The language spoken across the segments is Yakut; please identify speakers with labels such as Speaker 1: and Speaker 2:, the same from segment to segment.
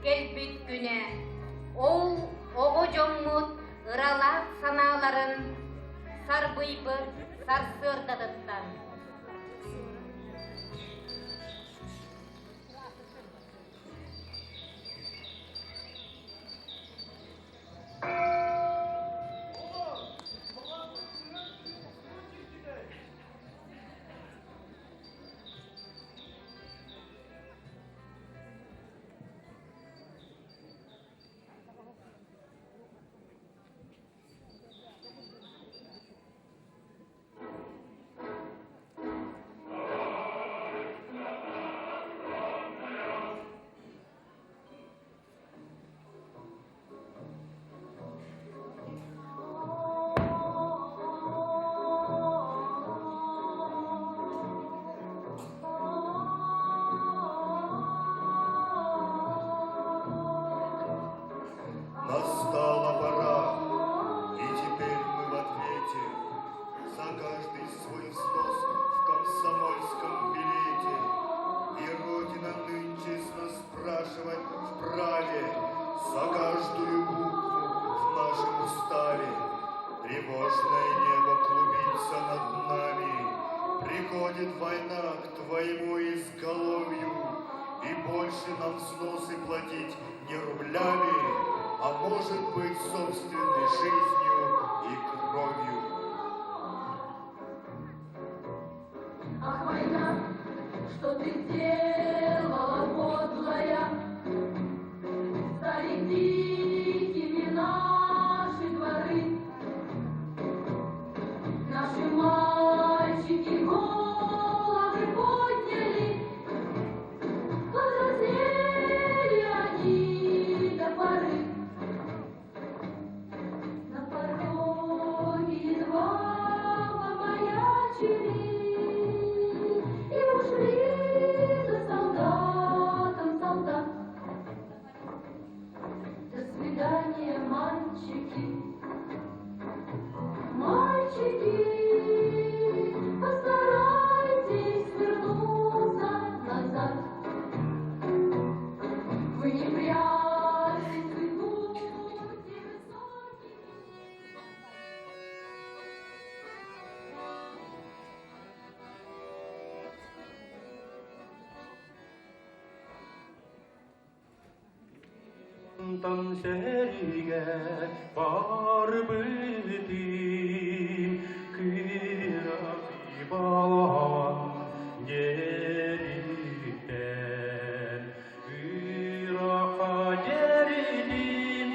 Speaker 1: кэлбит күнэ. Ол оҕо дьоммут ыралаах санааларын сарбыйбыт сарсыардатыттан.
Speaker 2: Настала пора, и теперь мы в ответе за каждый свой взнос в комсомольском билете. И Родина нынче с нас спрашивать вправе за каждую букву в нашем уставе. Тревожное небо клубится над нами, Приходит война к твоему изголовью, И больше нам взносы платить не рублями, а может быть собственной жизнью и кровью.
Speaker 3: Ах, война, что ты сделала, подлая? Стали дикими наши дворы. Наши мальчики головы подняли, Повзрослели они до поры. На пороге едва помаячили И ушли за солдатом солдат. До свидания, мальчики, мальчики, постарайтесь вернуться назад. Вы не прячьтесь, вы будьте высокими.
Speaker 4: Онтон сэриигэ барбытым, кыра балаҕан диэбиттэн, ыраха дьэритин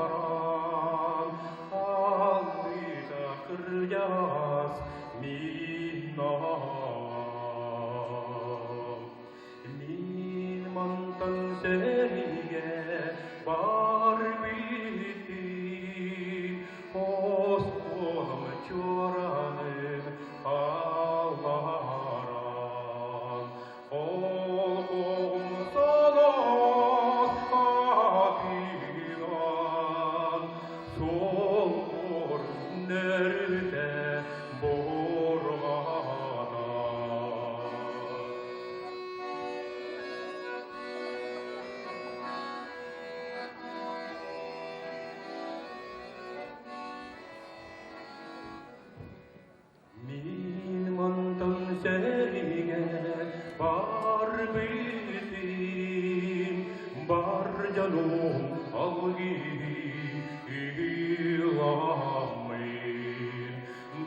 Speaker 4: атааран, аллыта кырдьаҕас мин Мин мантан сэриигэ барбытым, оскуолам чуораанын хаалларан, холкуом солоос атынан, суолбор нөрүтэ бурҕатан. Мин мантан сэриигэ барбытым, бар дьонум алгыы ыламмын,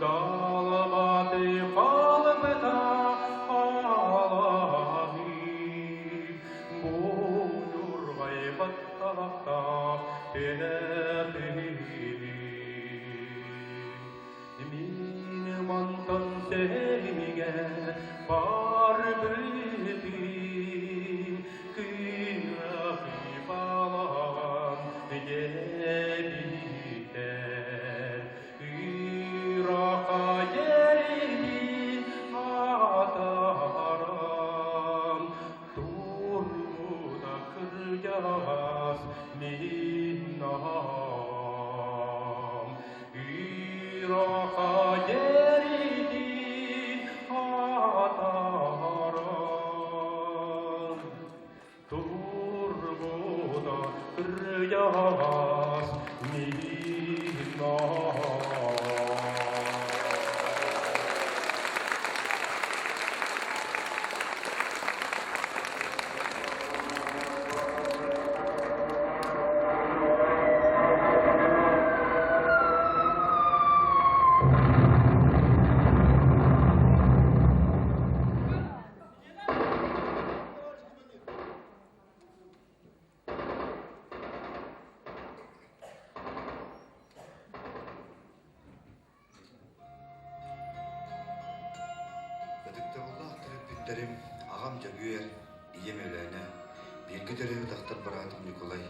Speaker 4: Далабаты халбыта алаһыы, Будурҕай баттахтаах түһэтиһии. Мин мантан сэриигэ барбытым, кыахы балаҕан диэбиттэр. Ыраха дьэрин атааран, турбута кырдьаҕас мин аҕам. Ыраха дьэрин атааран,
Speaker 2: Ытыктабыллаах төрөппүттэрим, аҕам Дьөгүөр, ийэм Өлөөнө, бииргэ төрөөбүт ахтар быраатым Ньукулай,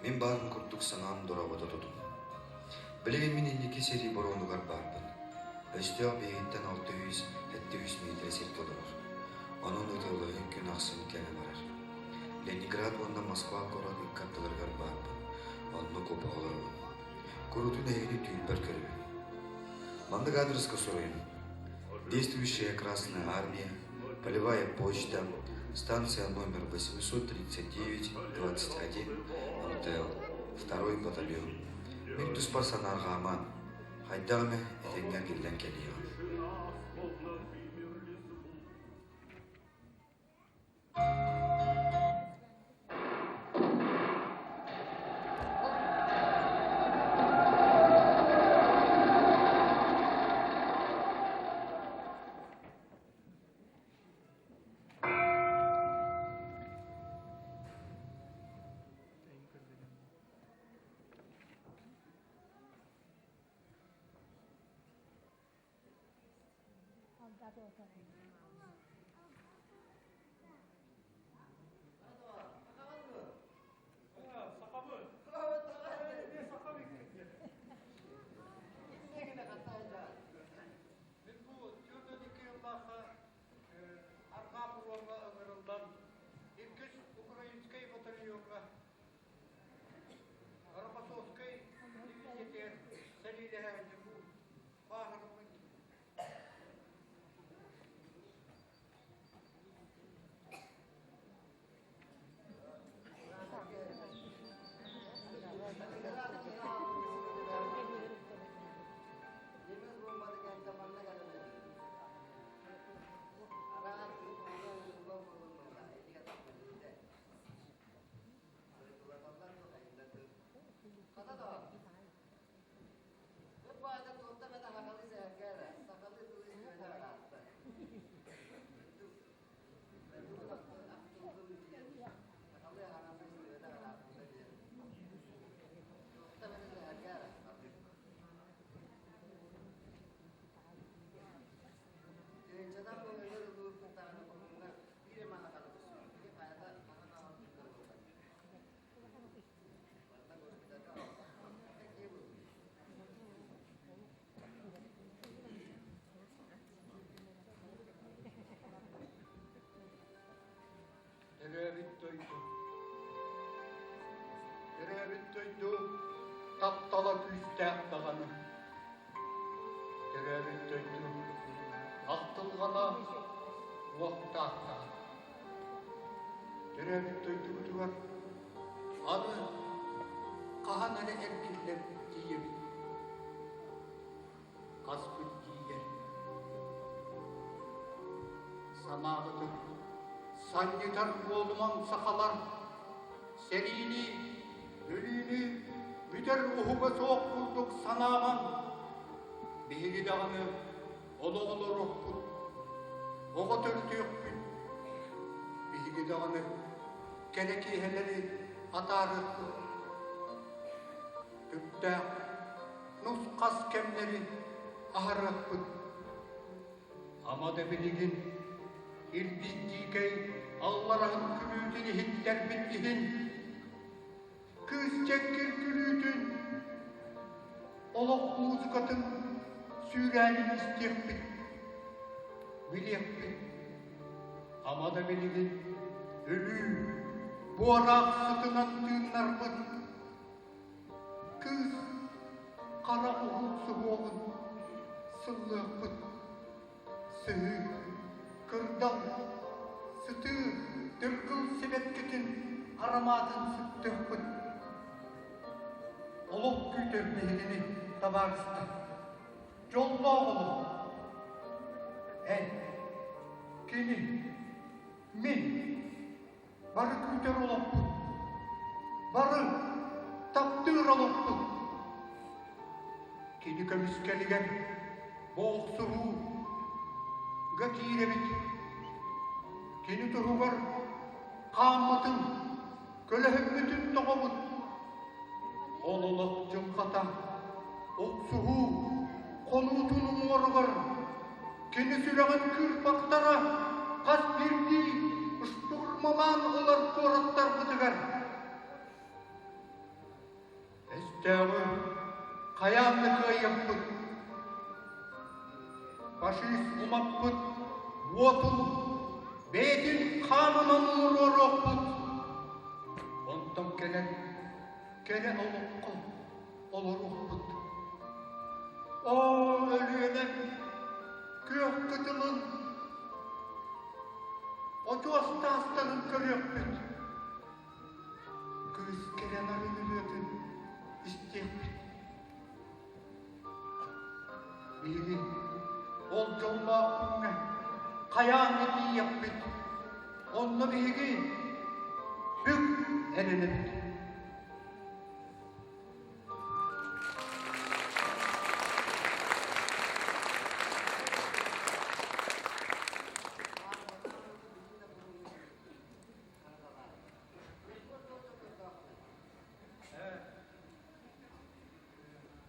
Speaker 2: мин баарым курдук санаам дорообото тутум. Билигин мин инники сэрии боруонугар баарбын. Өстөөх биһигиттэн 600-700 миэтэрэ сиргэ олорор. Онон ытыалаһыы күн ахсын кэлэ барар. Ленинград уонна Москва куорат икки ардыларыгар баарбын. Онно куобах олоробун. Куруутун эһигини түүлбэр көрөбүн. Маннык аадырыска суруйун. Действующая Красная Армия, полевая почта, станция номер 839-21, МТЛ, второй батальон. Мин туспар санаарҕаамаан, хайдах эмэ этэҥҥэ эргиллэн кэлиэҕим.
Speaker 5: Мин бу 42 yыллаахха арҕаа буруоҥҥа ыҥырыллан иккис украинскай батальоҥҥа Рокоссовскай дивизиятыгар сэриилэһээччи бу бааһырыммыт. Төрөөбүт дойду Төрөөбүт дойду таптала күүстээх даҕаны. Төрөөбүт дойду ахтылҕана уохтаах даҕаны. Төрөөбүт дойдубутугар аны хаһан эрэ эргиллэн тиийэбит. Хаспыт тиийэр. Санаабытын санньытар буолумаҥ сахалар, сэриини, өлүүнү бүтэр уһуга суох курдук санаамаҥ. Биһиги даҕаны олох олоруохпут, оҕо төрүтүөхпүт. Биһиги даҕаны кэрэ киэһэлэри атаарыахпыт. Түптээх, нус-хас кэмнэри аһарыахпыт. Ама да билигин илбис-дьиикэй аллараһын күлүүтүн иһиттэрбит иһин, кыыс дьэҥкир күлүүтүн, олох музыкатын сүүрээнин истиэхпит, билиэхпит. Ама да билигин өлүү буораах сытынан тыыннарбыт Кыыс хара уһун суһуоҕун сыллыахпыт, сыһыы, кырдал, сытыы, дыргыл сибэккитин арамаатын сыттыахпыт. Олох күүтэр биһигини табаарыстар. Дьоллоох олох. Эн, кини, мин бары күүтэр олохпут. Бары таптыыр олохпут. Кини көмүскэлигэр бу охсуһууга киирэбит. Кини туһугар хааммытын, көлөһүммүтүн тоҕобут. Ол олох дьылҕата охсуһуу хонуутун уҥуоругар кини сүрэҕин кыырпахтара хас биирдии штурмалаан ылар куораттарбытыгар Өстөөҕү хайаан да кыайыахпыт. Фашист умаппыт уотун бэйэтин хаанынан умуруоруохпут. Онтон кэлэн кэрэ олоххо олоруохпут. Оо, Өлүөнэм, күөх кытылын очуос таастарын көрүөхпүт. Кыыс кэрэ нарын ырыатын истиэхпит. Биһиги ол дьоллоох күҥҥэ хайаан да тиийиэхпит. Онно биһиги бүк эрэнэбит.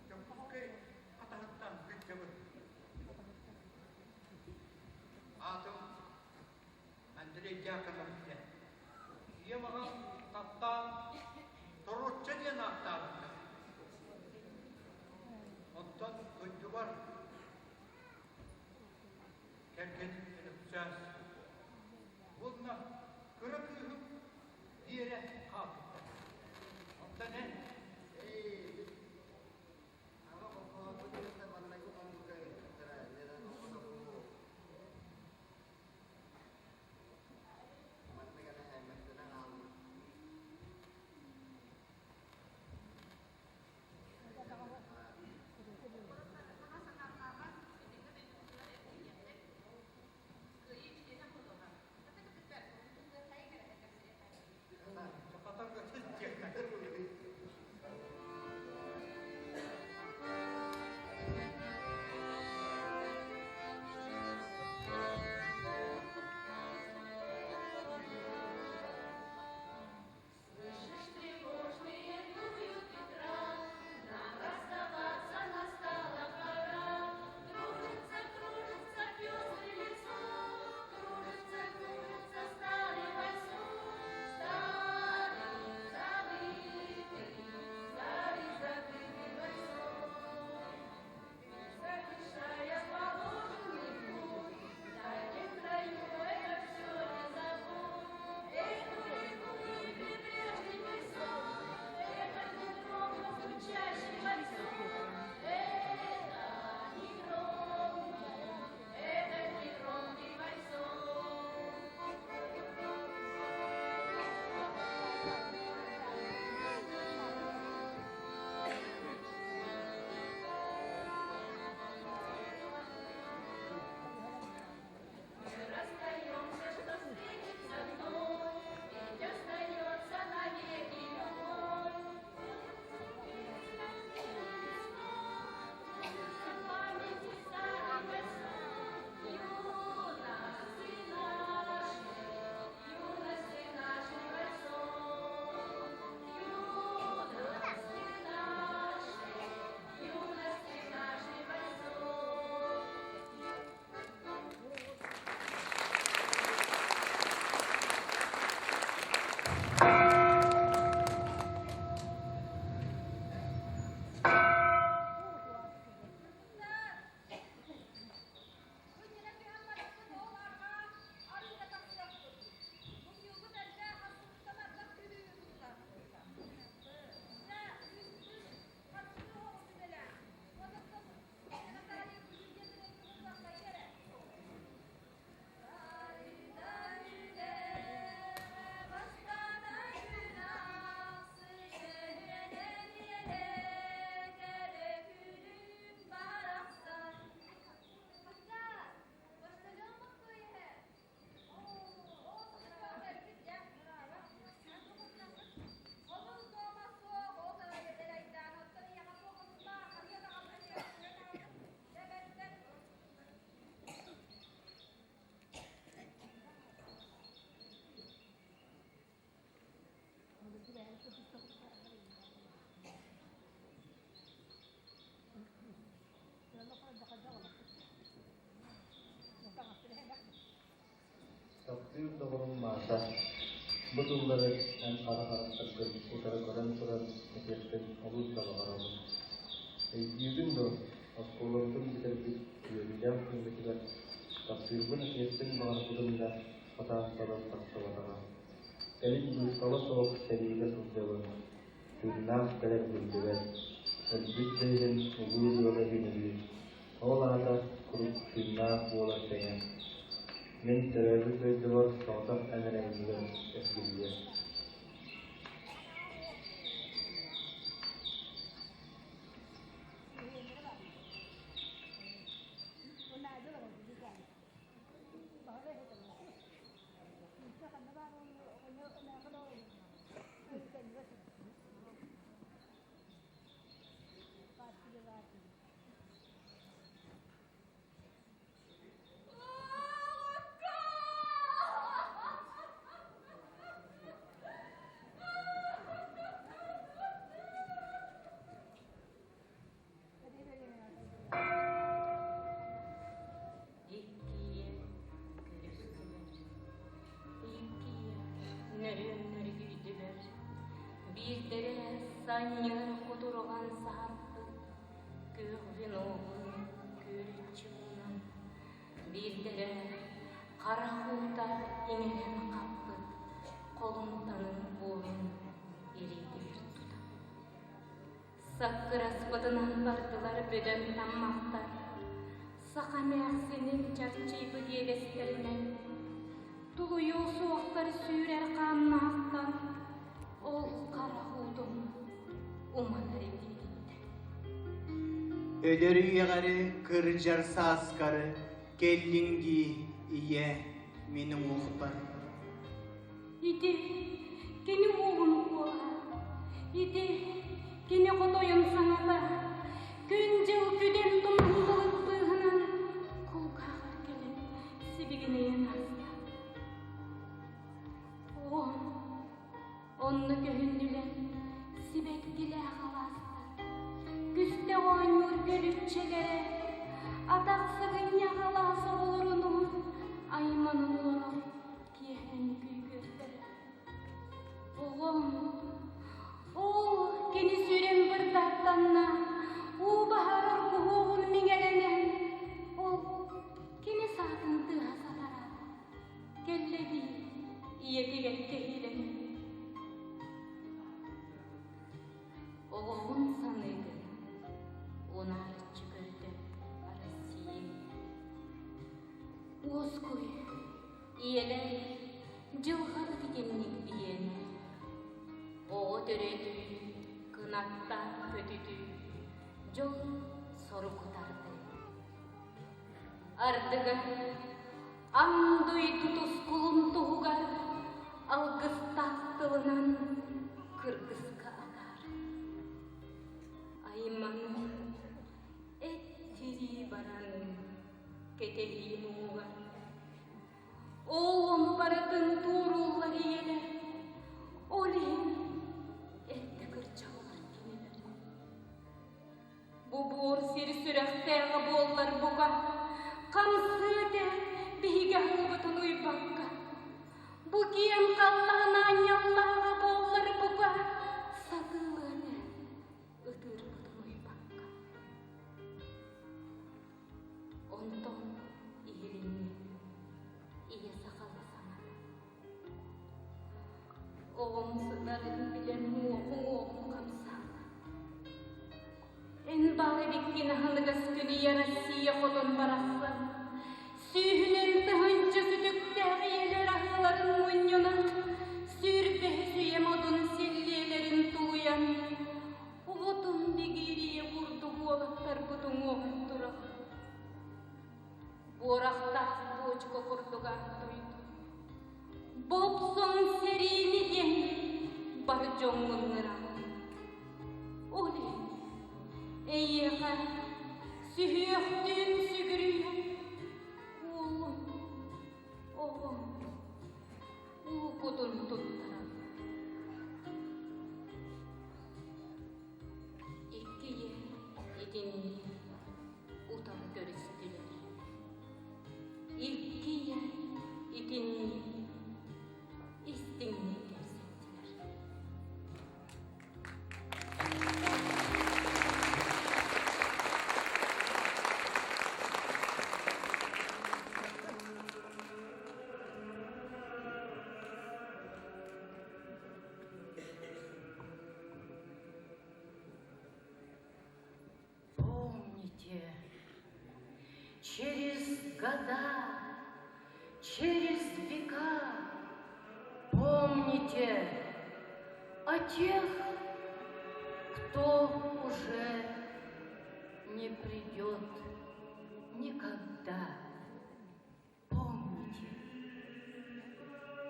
Speaker 5: Дьокуускай хатаһыттан сылдьабын. Аатым Андрей Дьяконов диэн. Ийэм аҕам таптаан Торучча диэн ааттаабыттар. Оттон дойдубар кэргэним Өлөксөөс Уонна кыра кыыһым Биэрэ хаалбыттар. Онтон эн
Speaker 6: Таптыыр доҕорум Маша, бу тыллары эн хара харахтаргын утары көрөн туран этиэхпин олус да баҕарабын. Өйдүүгүн дуо, оскуолабытын бүтэрбит үөрүүлээх күммүтүгэр таптыырбын этиэхпин баҕарбытым да, сатаан тылым тахсыбатаҕа. Кэлин быыстала суох сэриигэ сылдьабын, тыыннаах кэлэр биллибэт, өлбүт да иһин улуу ыала иһин өлүү, ол аата куруук тыыннаах буолар тэҥэ. Мин төрөөбүт дойдубар соҕотох эн эрэ иннигэр эргиллиэм.
Speaker 1: Иккиэн көрүстүлэр, иккиэн нөрүөн нөргүйдүлэр, биирдэрэ санньыар кутурҕан саһарбыт күөх веногун күөрүччү уунан, биирдэрэ харах уута иҥэрэн хаппыт холумтанын буорун илиитигэр тутан. Саккыраспытынан бардылар бөдөҥ таммахтар, саха эмээхсинин чарчыйбыт иэдэстэринэн, тулуйуо суохтар сүүрэр хааннаахтар, ол харах уутун уманар илиититтэн.
Speaker 7: Өлөр үйэҕэри кырдьар сааскары кэллиҥ дии, ийэ, мин уҥуохпар.
Speaker 1: Ити кини уолун куолаһа, ити кини хотойун саҥата, күн-дьыл күдэн туман былыт быыһынан кулгааҕар кэлэн сибигинэйэн ааста. Оҕом онно көһүннүлэр сибэккилээх алаастар, күстэх оонньуур көлүччэлэрэ, атах сыгынньах алаас оҕолорунуун айманан олорор киэһэҥ күйгүөрдэрэ. Оҕом, ол кини сүүрэн бырдааттанна, уу баһарар куһуоҕун миҥэлэнэн, ол кини саатын тыаһа сатараата, кэллэ дии ийэтигэр кэһиилэнэн. Оҕоҕун саныыгын, унаарыччы көрдө Россия. Уоскуй, Ийэлэр дьылҕабыт итинник биһиэнэ, оҕо төрөтүү, кынаттаах көтүтүү, дьол сорук утарды. Ардыгар аҥ дойду тускулун туһугар алгыстаах тылынан кыргыска атаар. Айманыы, эт тирии баран кэтэһии муҥугар Ол ону барытын туорууллар ийэлэр, ол иһин эрдэ кырдьаллар кинилэр. Бу буор сир сүрэхтээҕэ буоллар бука, хамсыы этэ биһиги аһыыбытын уйбакка. Бу киэҥ халлаан аанньаллааҕа буоллар бука, сатыылыа этэ ытыырбытын уйбакка. Онтон иһилиннэ ийэ сахалыы саҥата. Оҕом сытарын билэн уоҕум-уоҕум хамсаата. Эн баар эбиккин аһыныгас күн ийэ Россия хотон барахсан. Сүүһүнэн тыһыынча сүтүктээх ийэлэр аһыыларын мунньунан, сүүрбэһис үйэ модун силлиэлэрин тулуйан, Оҕотун бигиирийэ курдук уолаттарбыт уҥуоҕун турар. Буорахтаах буочука курдук ааттойду. Бопсон сэриини диэн бар дьоҥҥун ыраат. Ол иһин эйиэхэ сүһүөхтүүн сүгүрүйэн уолум, оҕом, уу кутун. года, через века помните о тех, кто уже не придет никогда. Помните,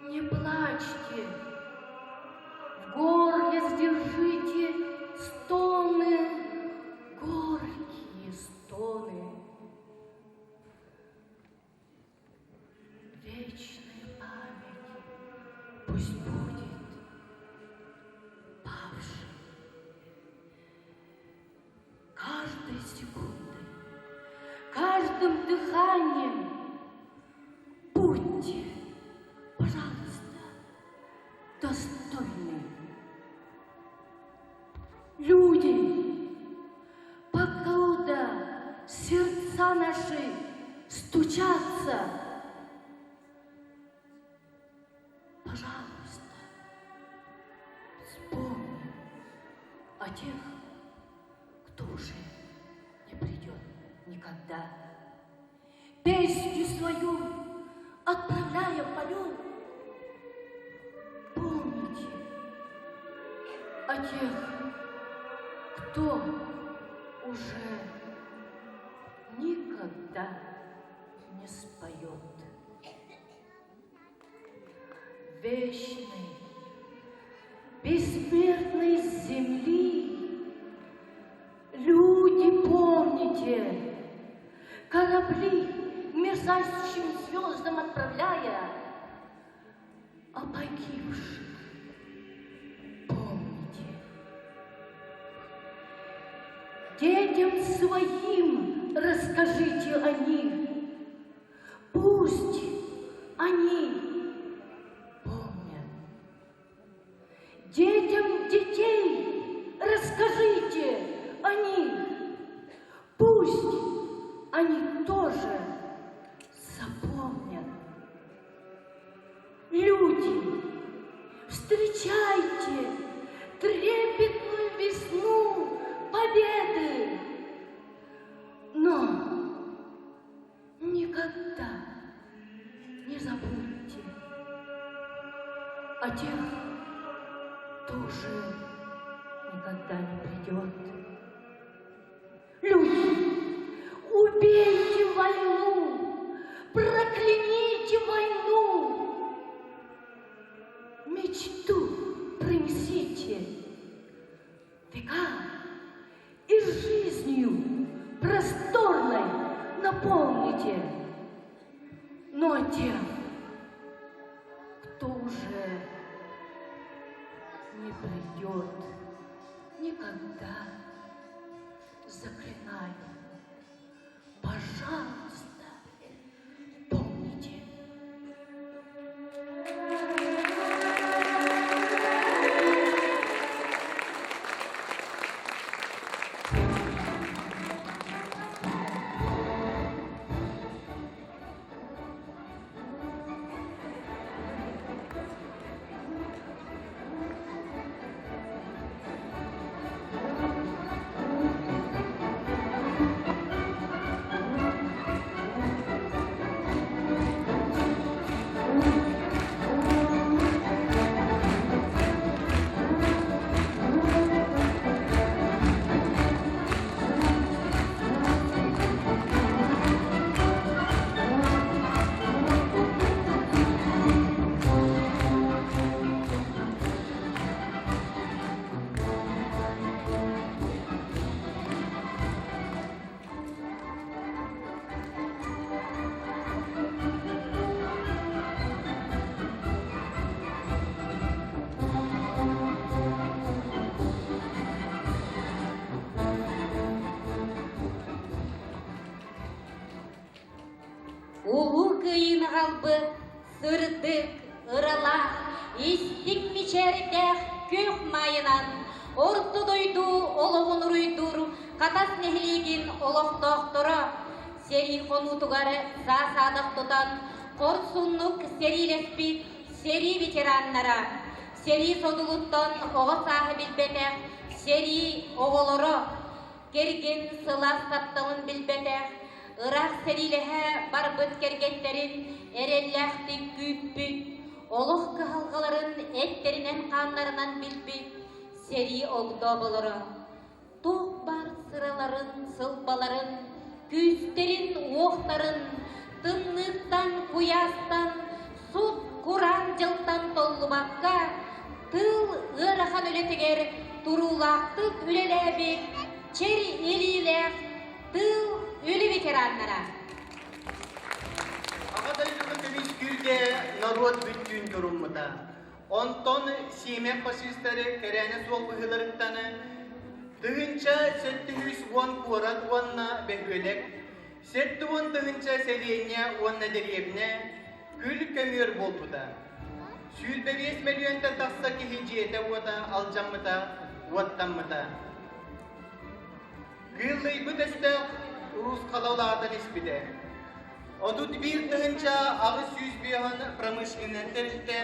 Speaker 1: не плачьте, в горле сдержите стоны, горькие стоны. Вечная память пусть будет павшим. Каждой секундой, каждым дыханием будьте, пожалуйста, достойны. Люди, покуда сердца наши стучатся, пожалуйста, вспомним о тех, кто уже не придет никогда. Песню свою отправляя в полет, помните о тех, кто уже никогда не споет. Вечной, бессмертной земли люди, помните, корабли мерцающим звездам отправляя, о погибших помните. Детям своим расскажите о них, пусть они помнят. Детям детей расскажите о них, пусть они тоже запомнят. Люди, встречайте трепетную весну победы, но никогда не забудьте о тех, кто уже никогда не придет. Люди, убейте войну, прокляните войну, мечту принесите века и жизнью просторной наполните. Но тех, кто уже не придет никогда, заклинаю, пожалуйста, помните.
Speaker 8: Улуу Кыайыыны аҕалбыт сырдык, ыралаах, истиҥ мичээрдээх күөх маайынан Орто дойду олоҕун уруйдуур Хатас нэһилиэгин олохтоохторо сэрии хонуутугар саа-саадах тутан хорсуннук сэриилэспит сэрии ветераннара, сэрии содулуттан оҕо сааһы билбэтэх сэрии оҕолоро, кэргэн сылаас тапталын билбэтэх. Ыраах сэриилэһэ барбыт кэргэттэрин эрэллээхтик күүппүт, олох кыһалҕаларын эттэринэн-хааннарынан билбит сэрии огдооболоро туох баар сыраларын, сылбаларын, күүстэрин-уохтарын тымныыттан, куйаастан, сут-кураан дьылтан толлубакка, тыыл ыарахан үлэтигэр туруулаахтык үлэлээбит чэр илиилээх тыыл үлэ ветераннара.
Speaker 7: Аҕа дойдуну көмүскүүргэ норуот бүттүүн туруммута. Онтон Сиимэн фашистары кэрээнэ суол быһыыларыттан 1710 куорат уонна бөһүөлэк, 70 000 сэлиэнньэ уонна дэриэбинэ күл-көмүөр буолбута. 25 мөлүйүөнтэн тахса киһи дьиэтэ-уота алдьаммыта, уоттаммыта. Кыыллыйбыт өстөөх уруускала улаатан испитэ. 31 850 промышленнай тэрилтэ,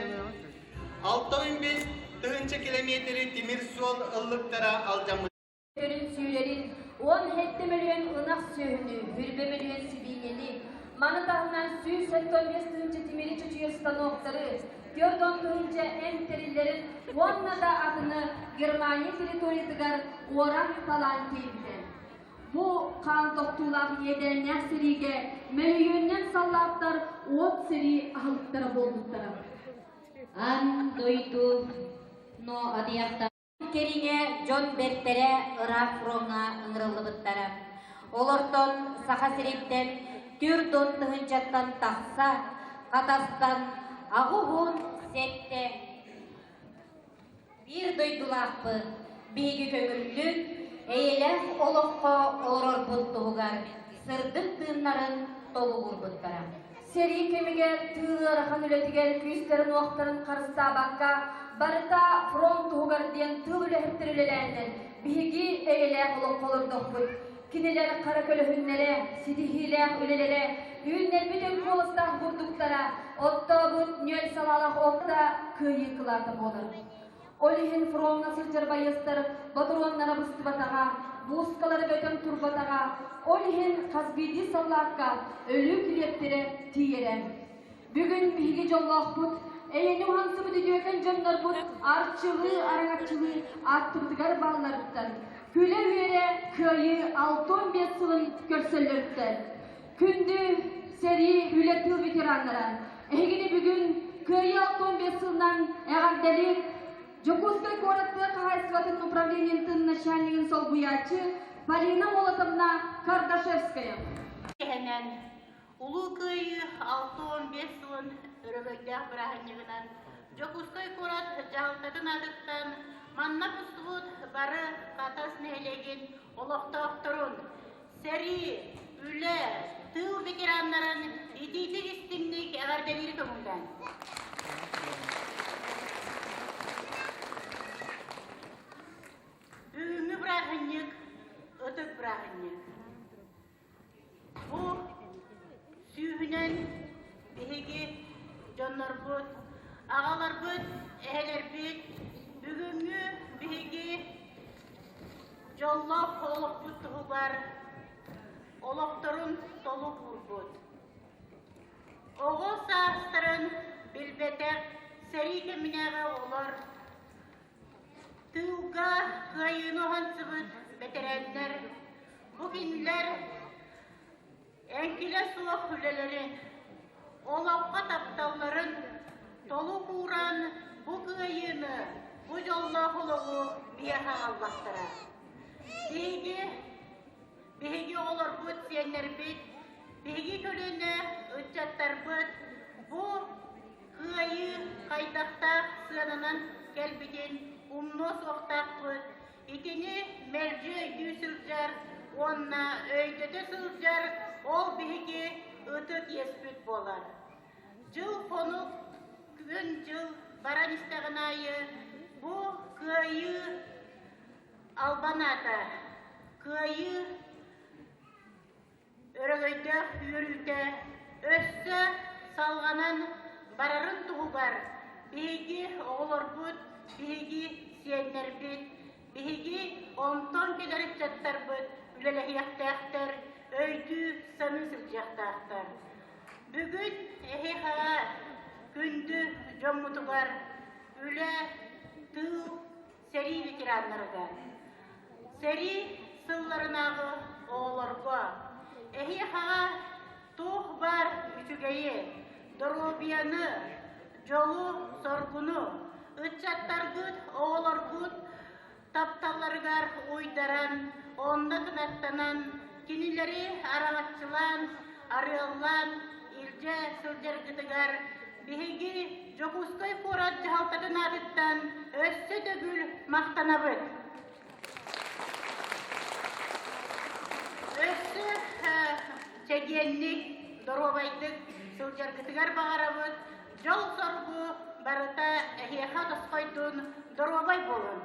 Speaker 7: 65 000 километри тимир суол ыллыктара алдьаммыт.
Speaker 9: Төрүн сүүрэрин, 17 мөлүйүөн ынах сүөһүнү, 20 мөлүйүөн сибиинньэни, маны таһынан 175 тыһыынча тимири чочуйар станоктары, 40 тыһыынча эмп тэриллэрин уонна да атыны Германия территориятыгар уоран талаан тиэйбитэ. Бу хаан тохтуулаах иэдээннээх сэриигэ мөлүйүөннэн саллааттар уот сэрии аһылыктара буолбуттара.
Speaker 8: Аан дойду но адыйахта кэриҥэ дьон бэртэрэ ыраах фроҥҥа ыҥырыллыбыттара. Олортон Саха сириттэн 40 тыһыынчаттан тахса, Хатастан 87 биир дойдулаахпыт биһиги көҥүллүк, эйэлээх олоххо олорорбут туһугар сырдык тыыннарын толугурбуттара.
Speaker 9: Сэрии кэмигэр тыыл ыарахан үлэтигэр күүстэрин-уохтарын харыстаабакка, барыта фронт туһугар диэн тыыл үлэһиттэр үлэлээннэр, биһиги эйэлээх олоххо олордохпут. Кинилэр хара көлөһүннэрэ, ситиһиилээх үлэлэрэ, үүннэрбит өҥ куоластаах бурдуктара, оттообут ньүөл салаалаах отта кыайыы кылаата буолар. Ол иһин фроҥҥа сылдьар байыастар ботуруоннара быстыбатаҕа, буускалара бөтөн турбатаҕа, ол иһин хас биирдии саллаакка өлүү килиэптэрэ тиийэрэ. Бүгүн биһиги дьоллоохпут, эйэни уһансыбыт үтүөкэн дьоннорбут арчылыы араҥаччылыы аттыбытыгар баалларыттан, күлэ-үөрэ Кыайыы 65 сылын көрсөллөрүттэн. Күндү сэрии үлэ тыыл ветераннара, эһигини бүгүн Кыайыы 65 сылынан эҕэрдэлиир Дьокуускай куорат тыа хаһаайыстыбатын управлениетын начальнигын солбуйааччы Полина Молотовна Кардашевская.
Speaker 10: Кэһэнэн Улуу Кыайыы 65 сылын өрөгөйдөөх бырааһынньыгынан Дьокуускай куорат дьаһалтатын аатыттан манна мустубут бары Хатас нэһилиэгин олохтоохторун, сэрии, үлэ, тыыл ветераннарын итиитик истиҥник эҕэрдэлиир көҥүллээн. Бүгүҥҥү бырааһынньык ытык бырааһынньык. Бу сүүһүнэн биһиги дьоннорбут, аҕаларбыт, эһэлэрбит бүгүҥҥү биһиги дьоллоох олохпут туһугар олохторун толук уурбут. Оҕо саастарын билбэтэх сэрии кэминээҕи оҕолор Тыылга кыайыыны уһансыбыт бэтэрээннэр бу кинилэр эҥкилэ суох үлэлэрин, олоххо тапталларын толук ууран бу кыайыыны, бу дьоллоох олоҕу биһиэхэ аҕаллахтара. Биһиги, биһиги оҕолорбут, сиэннэрбит, биһиги көлүөнэ ыччаттарбыт бу Кыайыы хайдахтаах сыананан кэлбитин умнуо суохтаахпыт, итини мэлдьи өйдүү сылдьар уонна өйдөтө сылдьар ол биһиги ытык иэспит буолар. Дьыл-хонук, күн-дьыл баран истэҕин аайы бу кыайыы албан аата, кыайыы Өрөгөйдөөх үөрүүтэ өссө салҕанан барарын туһугар биһиги оҕолорбут, биһиги сиэннэрбит, биһиги онтон кэлэр ыччаттарбыт үлэлэһиэхтээхтэр. өйдүү саныы сылдьыахтаахтар. Бүгүн эһиэхэҕэ күндү дьоммутугар үлэ, тыыл, сэрии ветераннарыгар, сэрии сылларынааҕы оҕолорго эһиэхэҕэ туох баар үчүгэйи, доруобуйаны, дьолу-соргуну, ыччаттаргыт, оҕолоргут тапталларыгар уйдаран, онно кынаттанан, кинилэри араҥаччылаан, арыаллаан илдьэ сылдьаргытыгар биһиги Дьокуускай куорат дьаһалтатын аатыттан өссө төгүл махтанабыт. Өссө чэгиэнник, доруобайдык сылдьаргытыгар баҕарабыт. Дьол-соргу барыта эһиэхэ тосхойдун, доруобай буолун!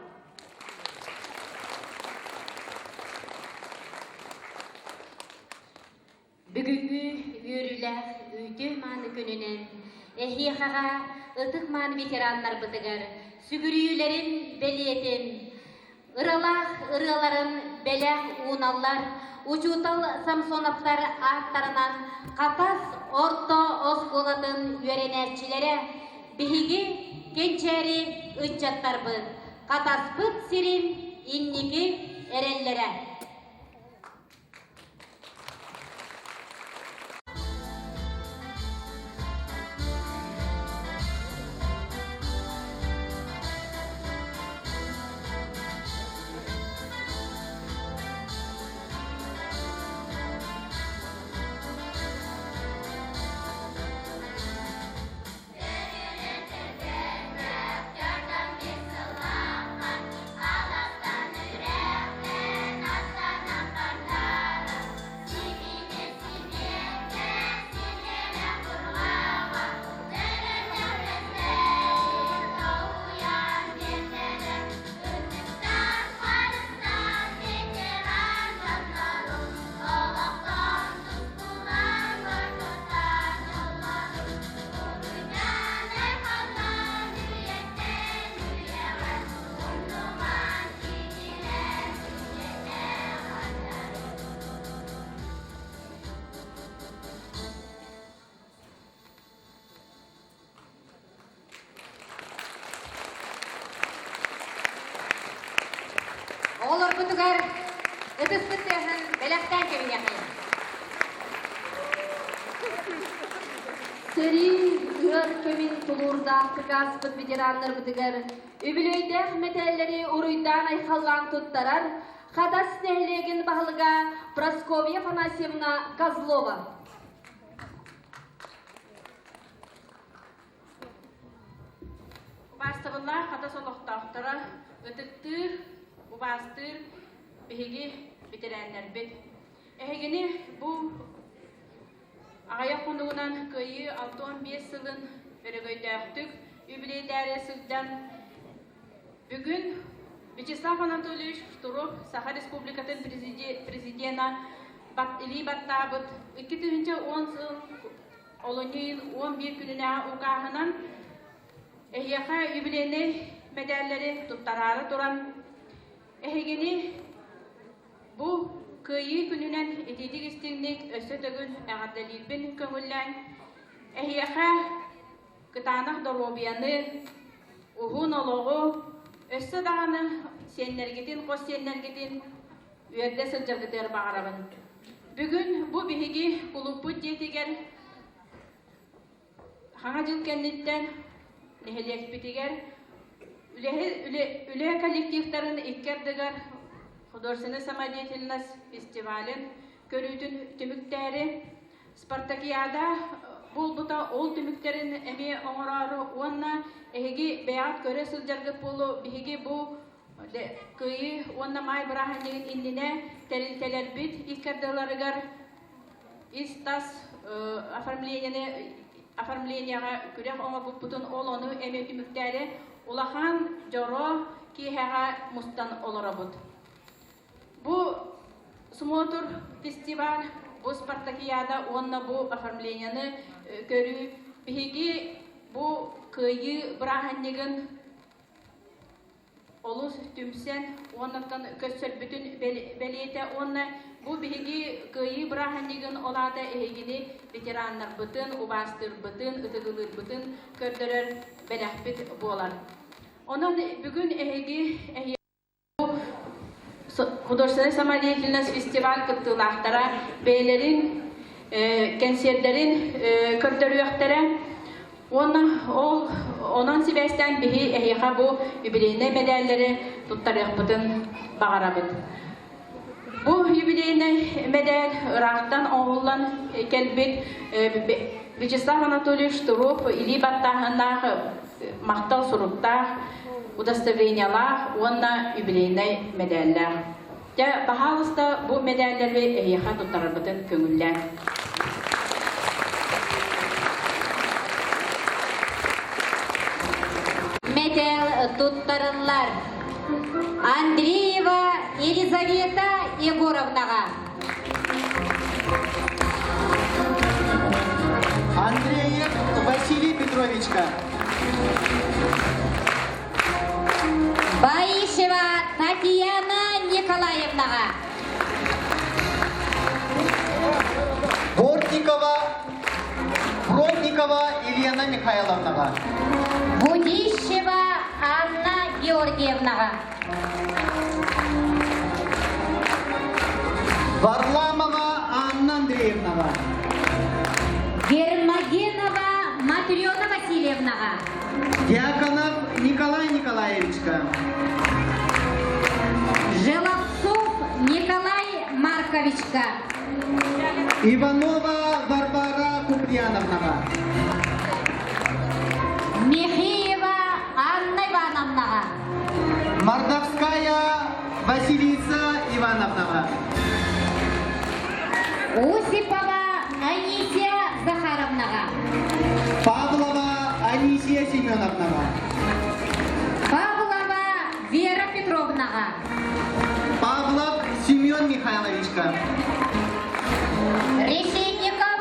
Speaker 8: Бүгүҥҥү үөрүүлээх үтүө-мааны күнүнэн эһиэхэҕэ ытык-мааны ветераннарбытыгар сүгүрүйүүлэрин бэлиэтин, ыралаах ырыаларын бэлэх ууналлар учуутал Самсоновтар ааттарынан Хатас орто оскуолатын үөрэнээччилэрэ биһиги кэнчээри ыччаттарбыт Хатаспыт сирин инники эрэллэрэ. Оҕолорбутугар ытыспыт тыаһын бэлэхтээн кэбиһиэххэ.
Speaker 9: Сэрии ыар кэмин тулуурдаахтык ааспыт ветераннарбытыгар үбүлүөйдээх мэтээллэри уруйдаан-айхаллаан туттарар Хатас нэһилиэгин баһылыга Прасковья Афанасьевна Козлова.
Speaker 11: Убаастабыллаах Хатас олохтоохторо, ытыктыыр, убаастыыр биһиги бэтэрээннэрбит. Эһигини бу аҕыйах хонугунан Кыайыы 65 сылын өрөгөйдөөхтүк үбүлүөйдээри сылдьан бүгүн Вячеслав Анатольевич Штыров Саха Республикатын президена илии баттаабыт 2010 сыл Олунньу ыйын 11 күнүнээҕи укааһынан эһиэхэ юбилейнай мэдээллэри туттараары туран, эһигини бу Кыайыы күнүнэн итиитик-истиҥник өссө төгүл эҕэрдэлиирбин көҥүллээҥ. Эһиэхэ кытаанах доруобуйаны, уһун олоҕу, өссө даҕаны сиэннэргитин, хос сиэннэргитин үөрдэ сылдьаргытыгар баҕарабын. Бүгүн бу биһиги кулууппут дьиэтигэр Хаҥа дьыл кэнниттэн нэһилиэкпитигэр үлэ коллективтарын икки ардыгар художественная самодеятельность фестивалын көрүүтүн түмүктээри спартакиада буолбута ол түмүктэрин эмиэ оҥороору уонна эһиги бэйэҕит көрө сылдьаргыт буолуо биһиги бу Кыайыы уонна Маай бырааһынньыгын иннинэ тэрилтэлэрбит икки ардыларыгар ис-тас оформлениены оформлениеҕа күрэх оҥорбуппутун ол ону эмиэ түмүктээри улахан дьоро киэһэҕэ мустан олоробут. Бу смотр фестиваль, бу спартакиада уонна бу оформлениены көрүү биһиги бу кыайыы бырааһынньыгын олус түмсэн уоннаттан көрсөрбүтүн бэлиэтэ уонна Бу биһиги Кыайыы бырааһынньыгын ол аата эһигини ветераннарбытын, убаастыырбытын, ытыгылыырбытын көрдөрөр бэлэхпит буолар. Онон бүгүн эһиги художественная самодеятельность фестиваль кыттыылаахтара бэйэлэрин кэнсиэрдэрин көрдөрүөхтэрэ. Уонна ол онон сибээстээн биһи эһиэхэ бу юбилейнай мэдээллэри туттарыахпытын баҕарабыт. Бу юбилейнай мэдээл ыраахтан оҥоһуллан кэлбит Вячеслав Анатольевич Штыров илии баттааһыннаах махтал суруктаах, удостоверениелаах уонна юбилейнай мэдээллээх. Дьэ, баһаалыста бу мэдээллэри эһиэхэ туттарарбытын көҥүллээҥ.
Speaker 8: Мэтээл туттарыллар. Андреева Елизавета Егоровнаҕа.
Speaker 7: Андреев Василий Петровичка.
Speaker 8: Баишева Татьяна Николаевнаҕа.
Speaker 7: Бортникова Бродникова Елена Михайловнаҕа.
Speaker 8: Будищева Анна Георгиевнаҕа.
Speaker 7: Варламова Анна Андреевнаҕа.
Speaker 8: Гермогенова Матрена Васильевнаҕа.
Speaker 7: Дьяконов Николай Николаевичка.
Speaker 8: Желовцов Николай Марковичка.
Speaker 7: Иванова Варвара Куприяновнаҕа.
Speaker 8: Михеева Анна Ивановнаҕа.
Speaker 7: Мордовская Василиса Ивановнаҕа.
Speaker 8: Осипова Анисия Захаровнаҕа.
Speaker 7: Павлова Анисия Семеновнаҕа.
Speaker 8: Павлова Вера Петровнаҕа.
Speaker 7: Павлов Семен Михайловичка.
Speaker 8: Решетников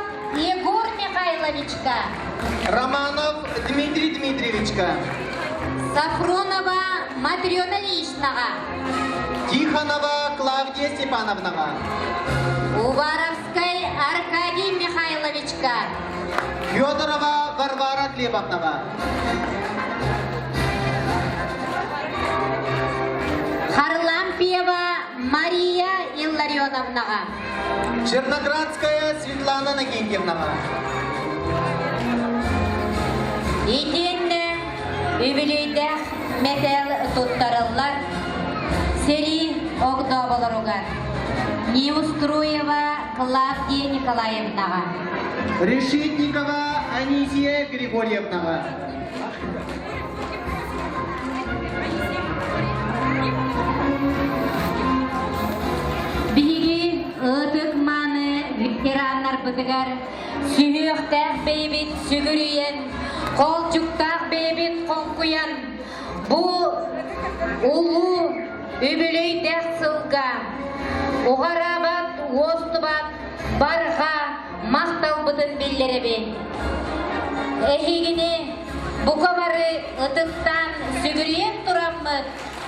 Speaker 8: Егор Михайловичка.
Speaker 7: Романов Дмитрий Дмитриевичка.
Speaker 8: Сафронова Матрена Ильичнаҕа.
Speaker 7: Тихонова Клавдия Степановнаҕа.
Speaker 8: Уваровскай Аркадий Михайловичка.
Speaker 7: Федорова Варвара Глебовнаҕа.
Speaker 8: Харлампьева Мария Илларионовнаҕа.
Speaker 7: Черноградская Светлана Нагиньевнаҕа.
Speaker 8: Итиэннэ үбүлүөйдээх мэтээл туттарыллар сэрии огдооболоругар Неустроева Клавдия Николаевнаҕа.
Speaker 7: Решетникова Анисия Григорьевнаҕа.
Speaker 8: Биһиги ытык-мааны ветераннарбытыгар сүһүөхтээх бэйэбит сүгүрүйэн, холчуктаах бэйэбит хоҥкуйан, бу улуу үбүлүөйдээх сылга уҕараабат, уостубат барҕа махталбытын биллэрэбит. Эһигини бука бары ытыктаан сүгүрүйэн тураммыт,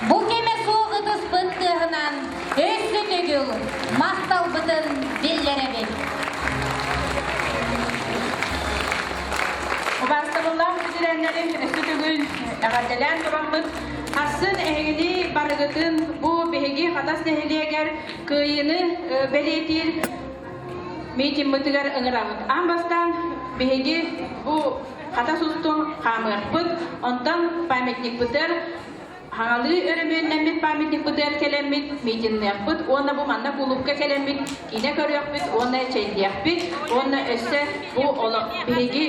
Speaker 8: бу кэмэ суох ытыспыт тыаһынан өссө төгүл махталбытын биллэрэбит.
Speaker 11: Убаастабыллаах ветераннары өссө төгүл эҕэрдэлээн тураммыт, Хассын эһигини барыгытын бу биһиги Хатас нэһилиэгэр кыайыыны бэлиэтиир митингмытыгар ыҥырабыт. Аан бастаан биһиги бу Хатас устун хаамыахпыт, онтон памятникпытыгар хаҥалыы өрөмүөннэммит памятникпытыгар кэлэммит митинныахпыт уонна бу манна кулуупка кэлэммит киинэ көрүөхпүт уонна чэйдиэхпит уонна өссө бу олох биһиги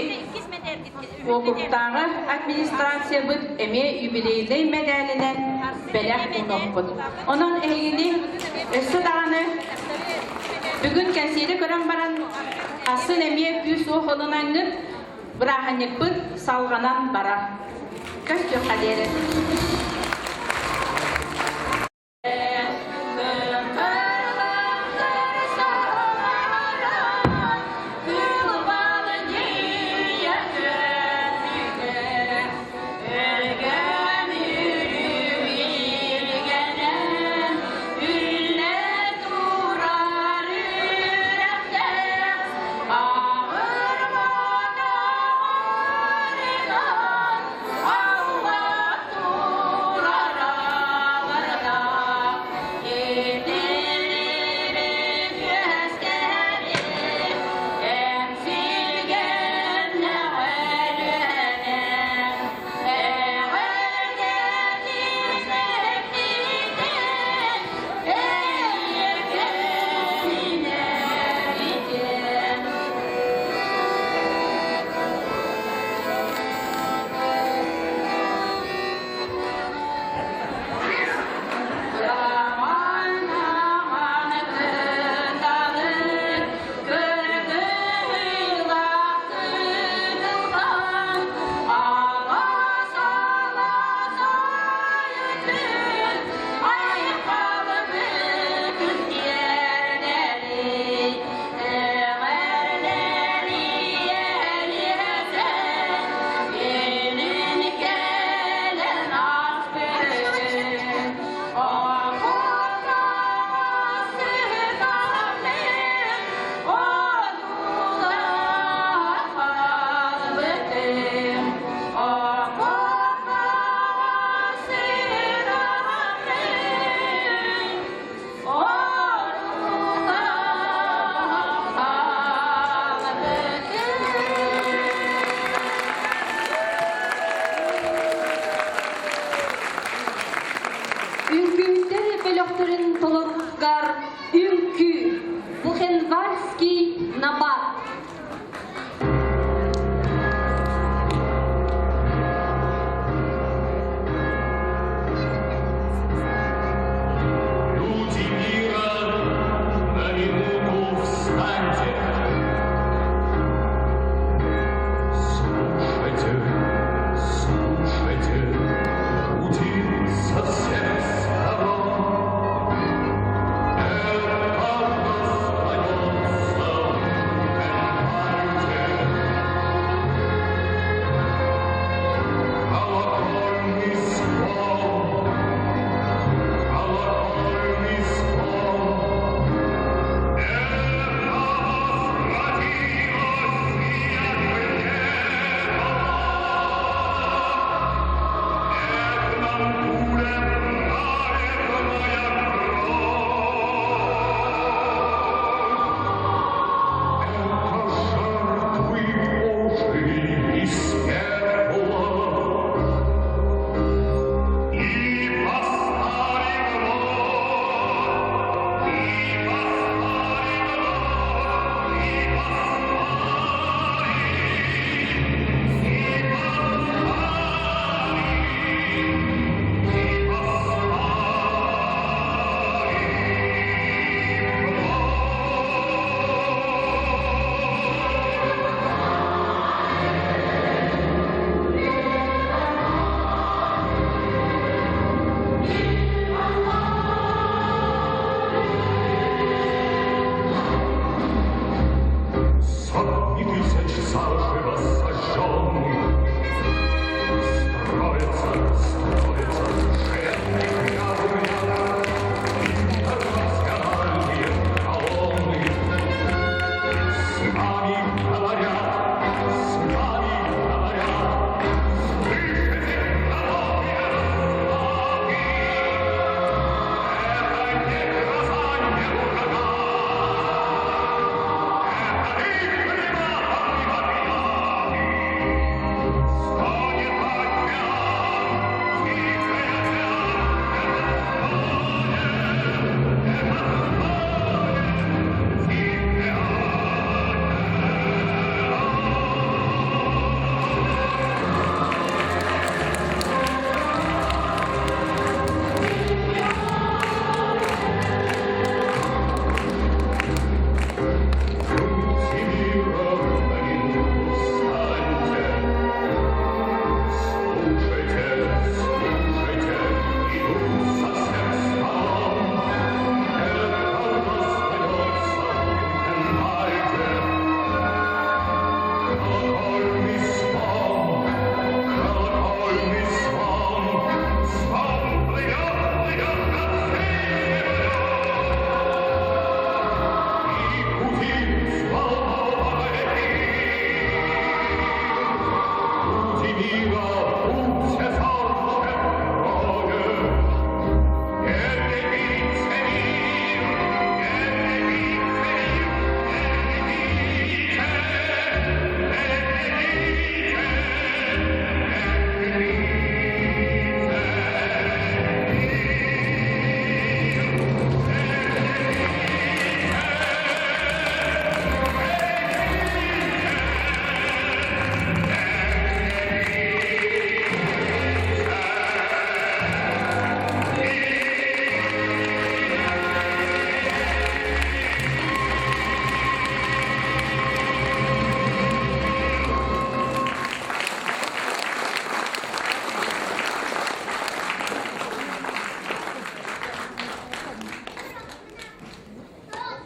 Speaker 11: Уокуруктааҕы администрациябыт эмиэ юбилейнай мэдээлинэн бэлэх уунуохпут. Онон эһигини өссө даҕаны бүгүн кэнсиэри көрөн баран асын эмиэ күүс-уох ылынаҥҥыт бырааһынньыкпыт салҕанан барар. Көстүөххэ диэри.
Speaker 9: бөлөхтөрүн толоруутугар үҥкүү, Бухенвальский набат.
Speaker 12: Люди мира, на минуту встаньте. Слушайте, слушайте, гудит со всех сторон. Это раздается в Бухенвальде. Колокольный звон, колокольный звон. Это возвратилось, як бы не было. К нам пуля праведная кровь. Это жертвы Божьи из пепла. И восстали вновь, и восстали вновь, и восстали, и восстали, и восстали вновь. Сотни тысяч заживо сожженных Строятся, строятся железных ряд в ряд Интернациональные колонны. С нами говорят, с нами говорят, Слышите, пророки расплаты? Это не гроза, не ураган, Это их крематоры вопят. Стонет океан, тихий океан, это стонет, это стонет, тихий Люди мира, на минуту встаньте. Слушайте, слушайте, идут со всех сторон. Это раздается в Бухенвальде. Колокольный звон, колокольный звон, звон плывет, плывет над всей землей. И гудит взволнованно мир. Люди мира, будьте зорче втрое. Не ревите мир, не ревите мир, не ревите, не ревите, не ревите мир, не ревите,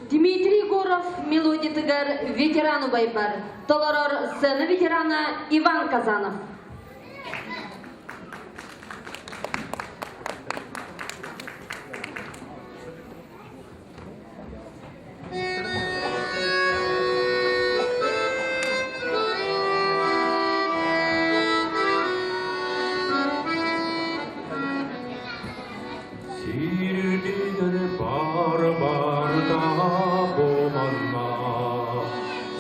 Speaker 9: Дмитрий Егоров мелодиятыгар ветеран убайбар. Толорор сцена ветерана Иван Казанов.
Speaker 4: Сирдигэр баар барда бу манна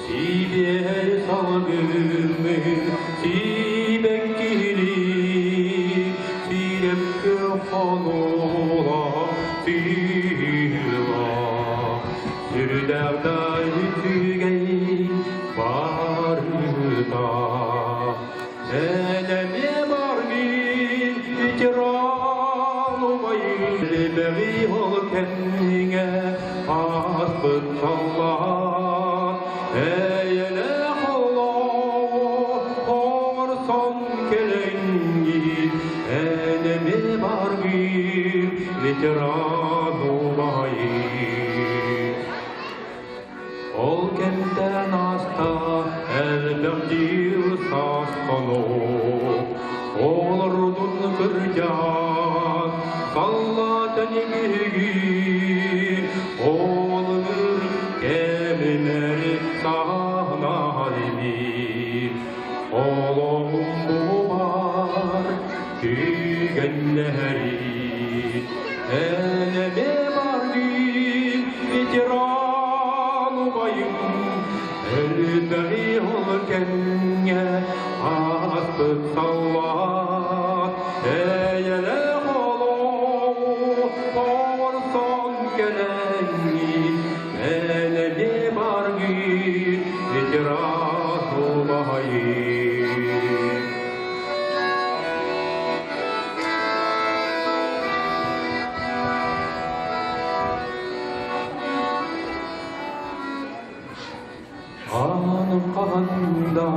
Speaker 4: Сибиэр салгыммын сибэккилии Сирэм күөх. Онула сыыла Сүрдээх да үчүгэй барыта Эн эмиэ баргын ветеран убайым Элбэҕи ол кэмҥэ ааспыт саллаат Эйэлээх олоҕу оҥорсон кэлэҥҥин Эн эмиэ баргын ветеран убайым Ол кэмтэн ааста элбэх дьыл саас хонук, Олордун кырдьан, саллаатан биһиги, Ол ыр кэминэри саһанаан имиир, Олоҕум бу бар түгэннэри, Эн эмиэ баргын ветеран убайым, Элбэҕи ол кэмҥэ ааспыт саллаат, Эйэлээх олоҕу оҥорсон кэлэҥҥин, Эн эмиэ баргын ветеран убайым. Аным хаһан да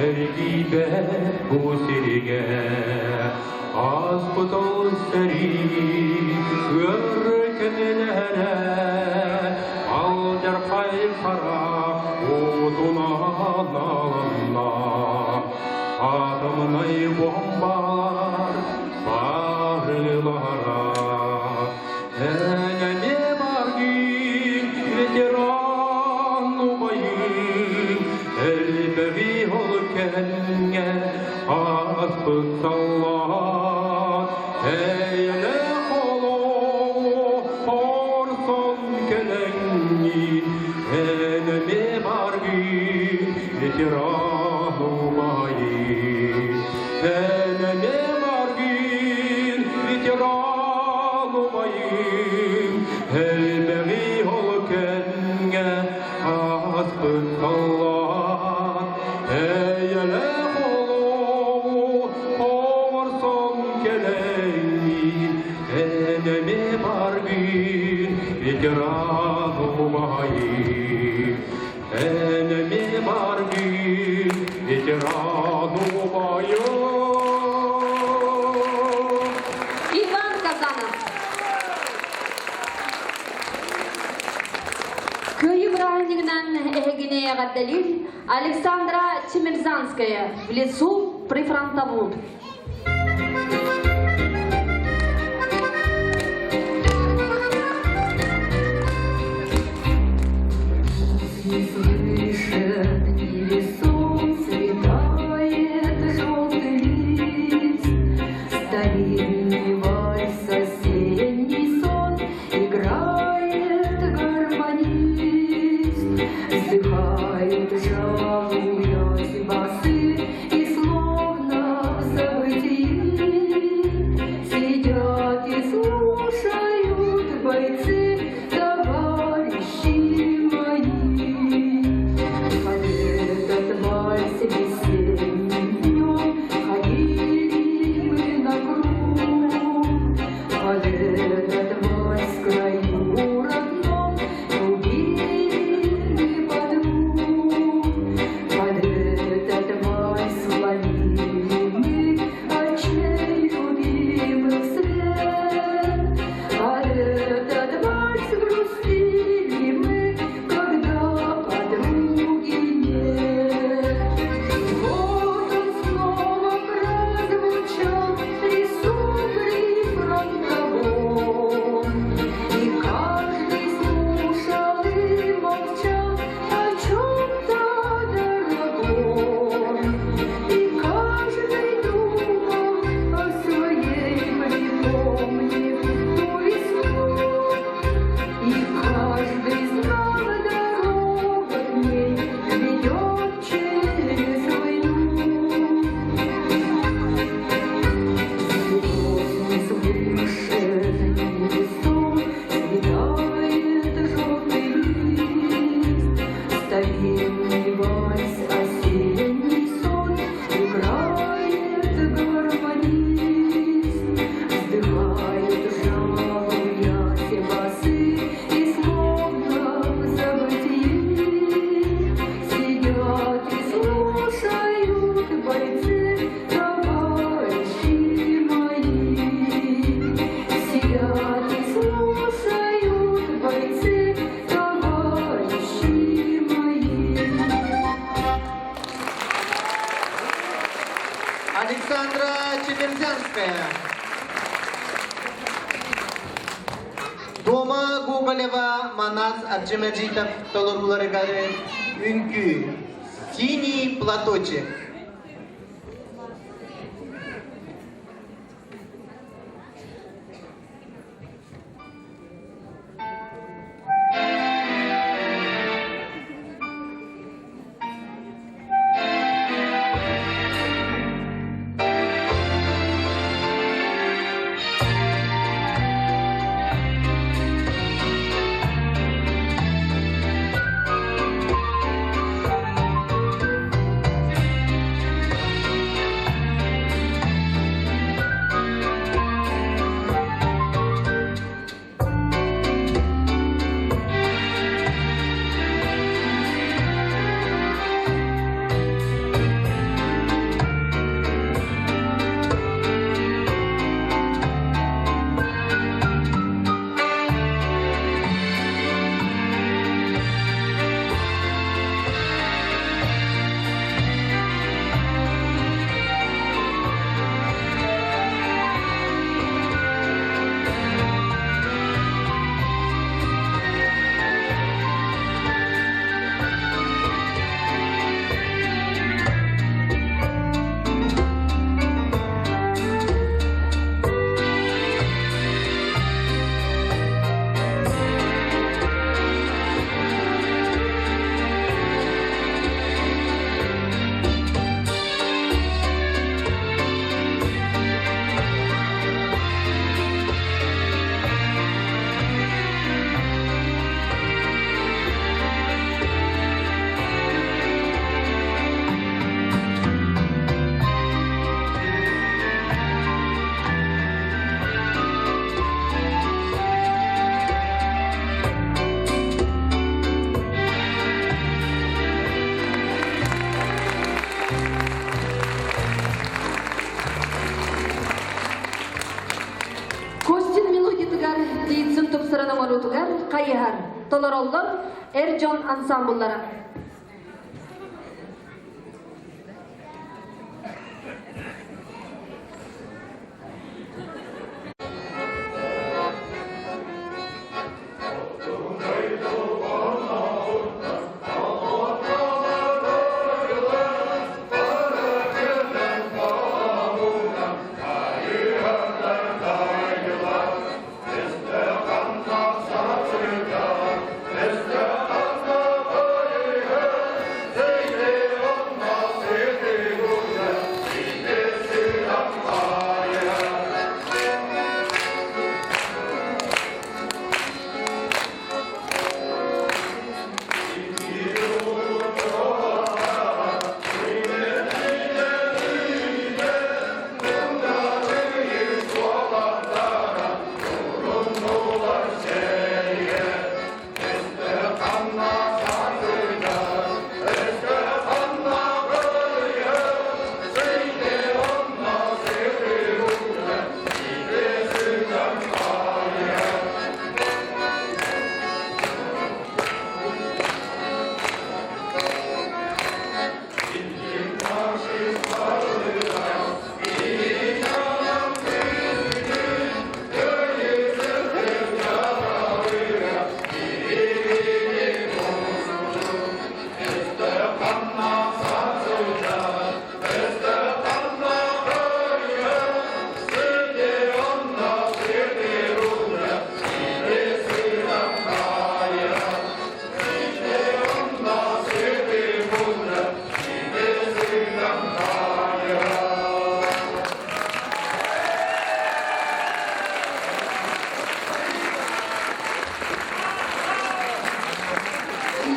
Speaker 4: эргийбэт бу сиргэ ааспыт ол сэрии ыар кэмнэрэ алдьархай хара уутунан алынна Атомнай бомбалар барылара Эн эмиэ баргын ветеран убайым Элбэҕи ол кэмҥэ ааспыт саллаат Эйэлээх олоҕу хорсон кэлэҥҥин Эн эмиэ баргын ветеран убайым Эн эмиэ баргын ветеран убайым Элбэҕи ол кэмҥэ ааспыт саллаат Эйэлээх олоҕу оҥорсон кэлэҥҥин Эн эмиэ баргын ветеран убайым Эн эмиэ баргын ветеран убайым
Speaker 9: Иван Казанов. Кыайыы бырааһынньыгынан эһигини эҕэрдэлиир Александра Чемерзанская в лесу прифронтовом.
Speaker 3: Не слышит и лесу цветает желтый лист. Старинный вальс, осенний сон Играет гармонист. Вздыхают, жалуясь басы, И словно в забытии.
Speaker 7: Гоголева, Манас Абджимаджитов толорууларыгар үҥкүү «Синий платочек».
Speaker 9: Костин мелодиятыгар Птицын тупсаран оҥоруутугар хайыһар, толороллор эр дьон ансамбллара.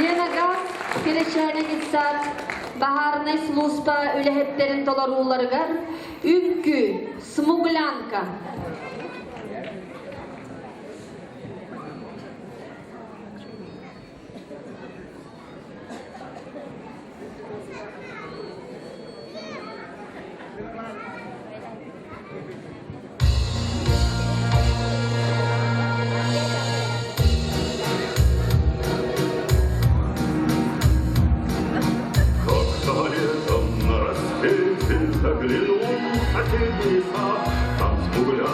Speaker 9: Лена Газ Кэрэчээнэ детсад баһаарынай сулууспа үлэһиттэрин толорууларыгар үҥкүү, смуглянка.
Speaker 12: Как-то летом на рассвете заглянул в соседний сад, там смуглянка.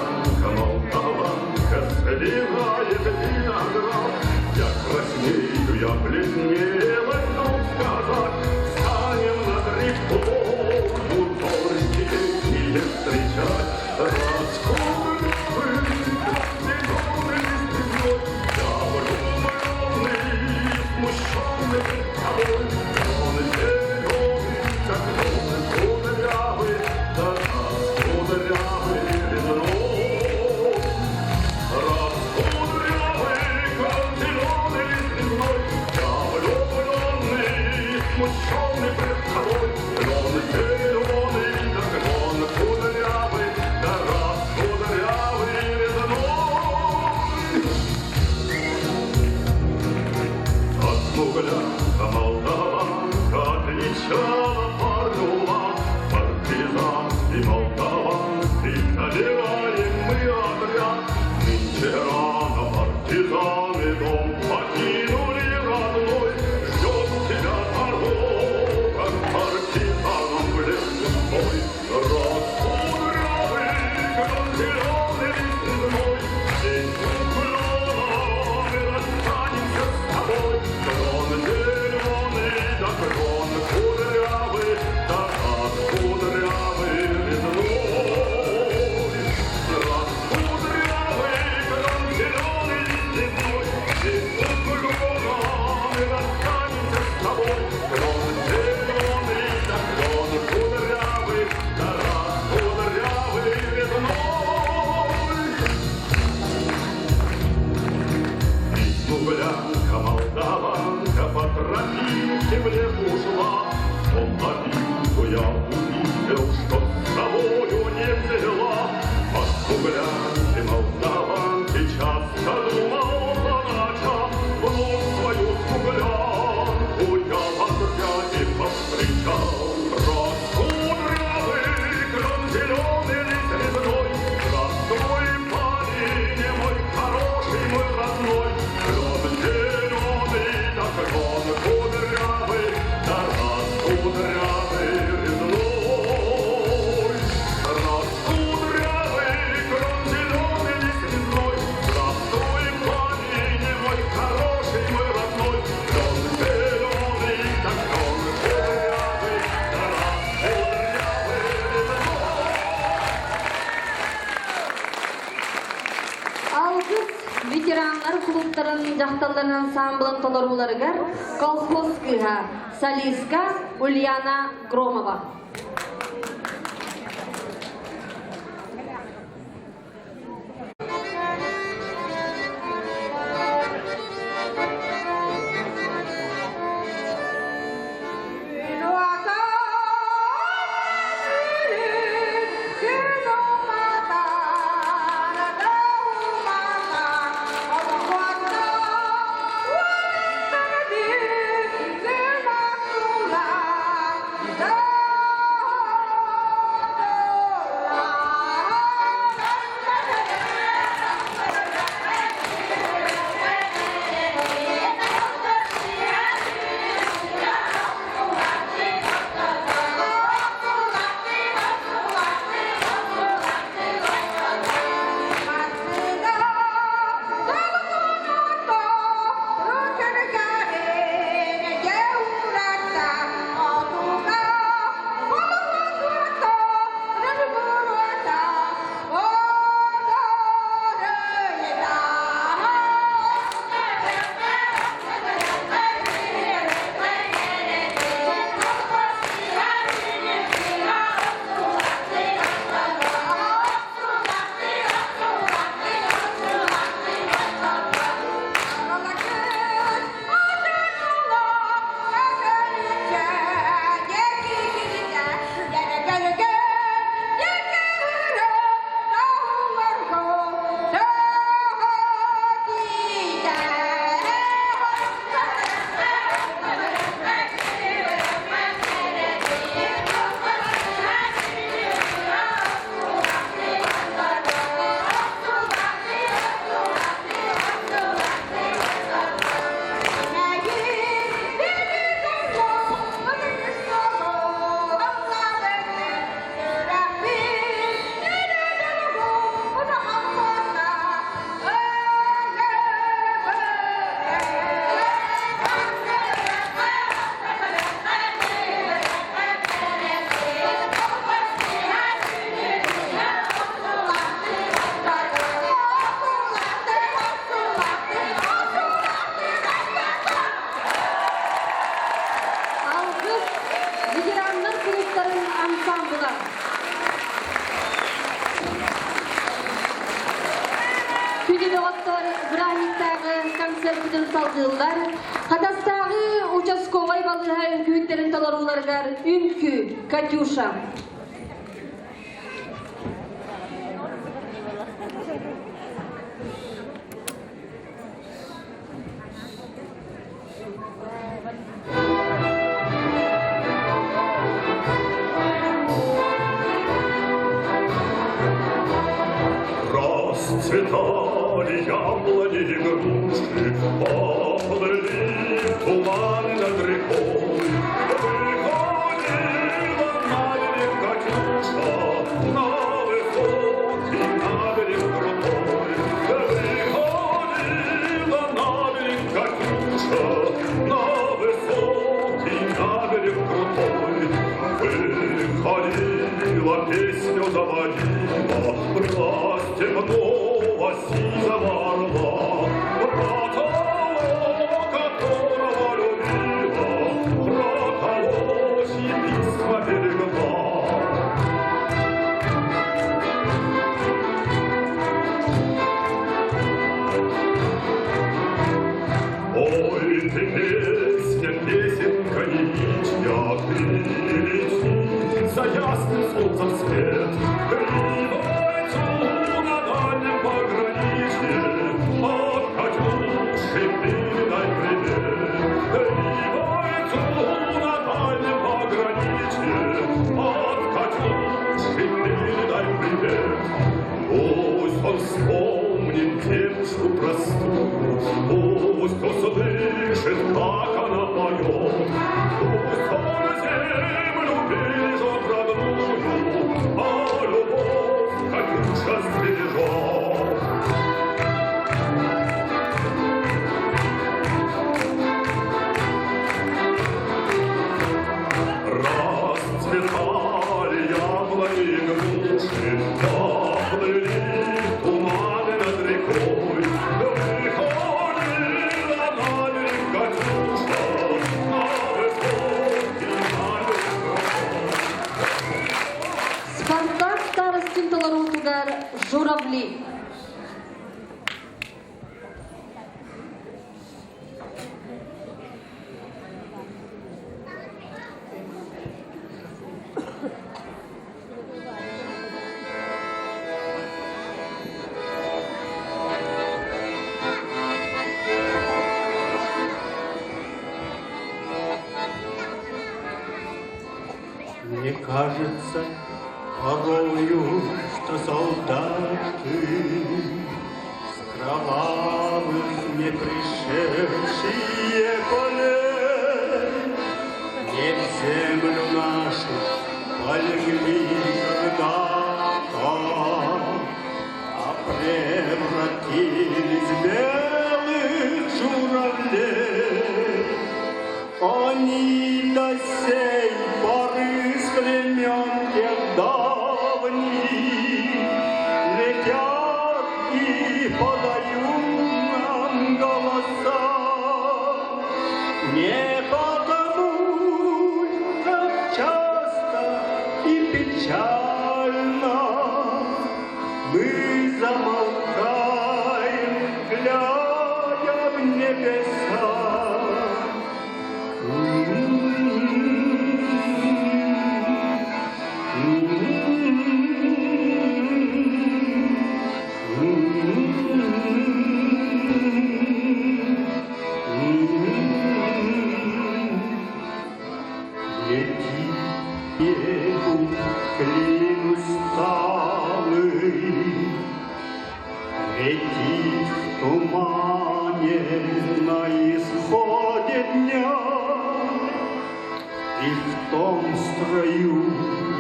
Speaker 9: Алгыс ветераннар клубтарын дьахталларын ансаамбылын толорууларыгар колхоз кыыһа солистка Ульяна Громова. Алгыс ветераннар клубтарын ансамбла. Күнү доҕоттор бырааһынньыктааҕы концерпытын салгыыллар. Хатастааҕы участковай балыыһа үҥкүүттэрин толорууларыгар үҥкүү Катюша.
Speaker 12: Расцветали яблони и груши, Поплыли туманы над рекой. Выходила на берег Катюша, На высокий на берег крутой. Выходила на берег Катюша, На высокий на берег крутой. Выходила, песню заводила Про степного сизого орла, Про того, которого любила, Про того, чьи письма берегла. Ой, ты песня, песенка девичья, ты лети за ясным солнцем свет. Привольцу на дальнем пограничье от Катюши передай привет. Привольцу на дальнем пограничье от Катюши передай привет. Пусть он вспомнит девушку простую, пусть услышит, как она поет, пусть он землю бережет родную, а любовь Катюша сбережет. Расцветали яблони и груши, поплыли туманы над рекой.
Speaker 4: кажется порою, что солдаты с кровавых не пришедшие полей не в землю нашу полегли когда-то, а превратились в белых журавлей. Они до сей поры с времен тех давних летят и подают нам голоса. Не потому ль так часто и печально мы замолкаем, глядя в небеса. Лети небу клин усталый, Лети в тумане на исходе дня, И в том строю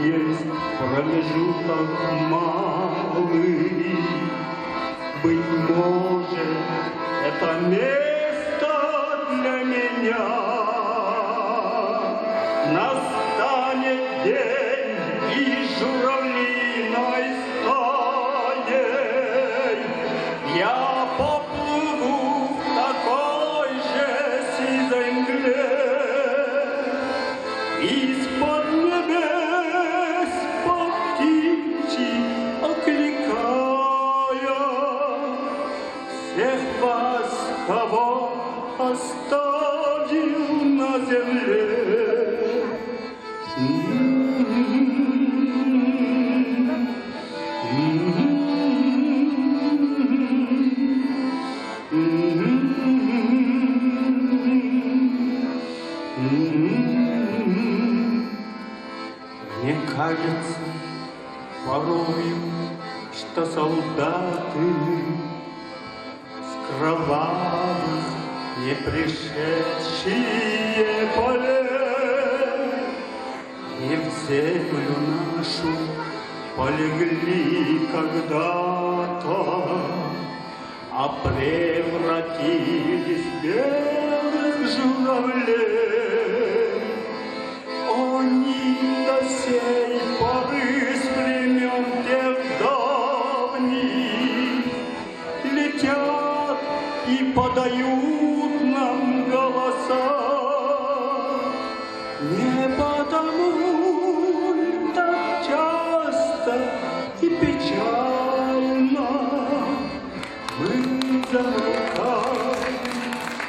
Speaker 4: есть промежуток малый. Быть может, это место для меня. Настанет день, и журавлиной стаей я поплыву в такой же сизой мгле. Из-под небес по птичьи окликая всех вас, кого оставил на земле. Мне кажется порою, что солдаты с кровавых не пришедшие полей не в землю нашу полегли когда-то, а превратились в белых журавлей. Они до сей поры с времен тех давних летят и подают нам голоса. Не потому ль так часто и печально мы замолкаем,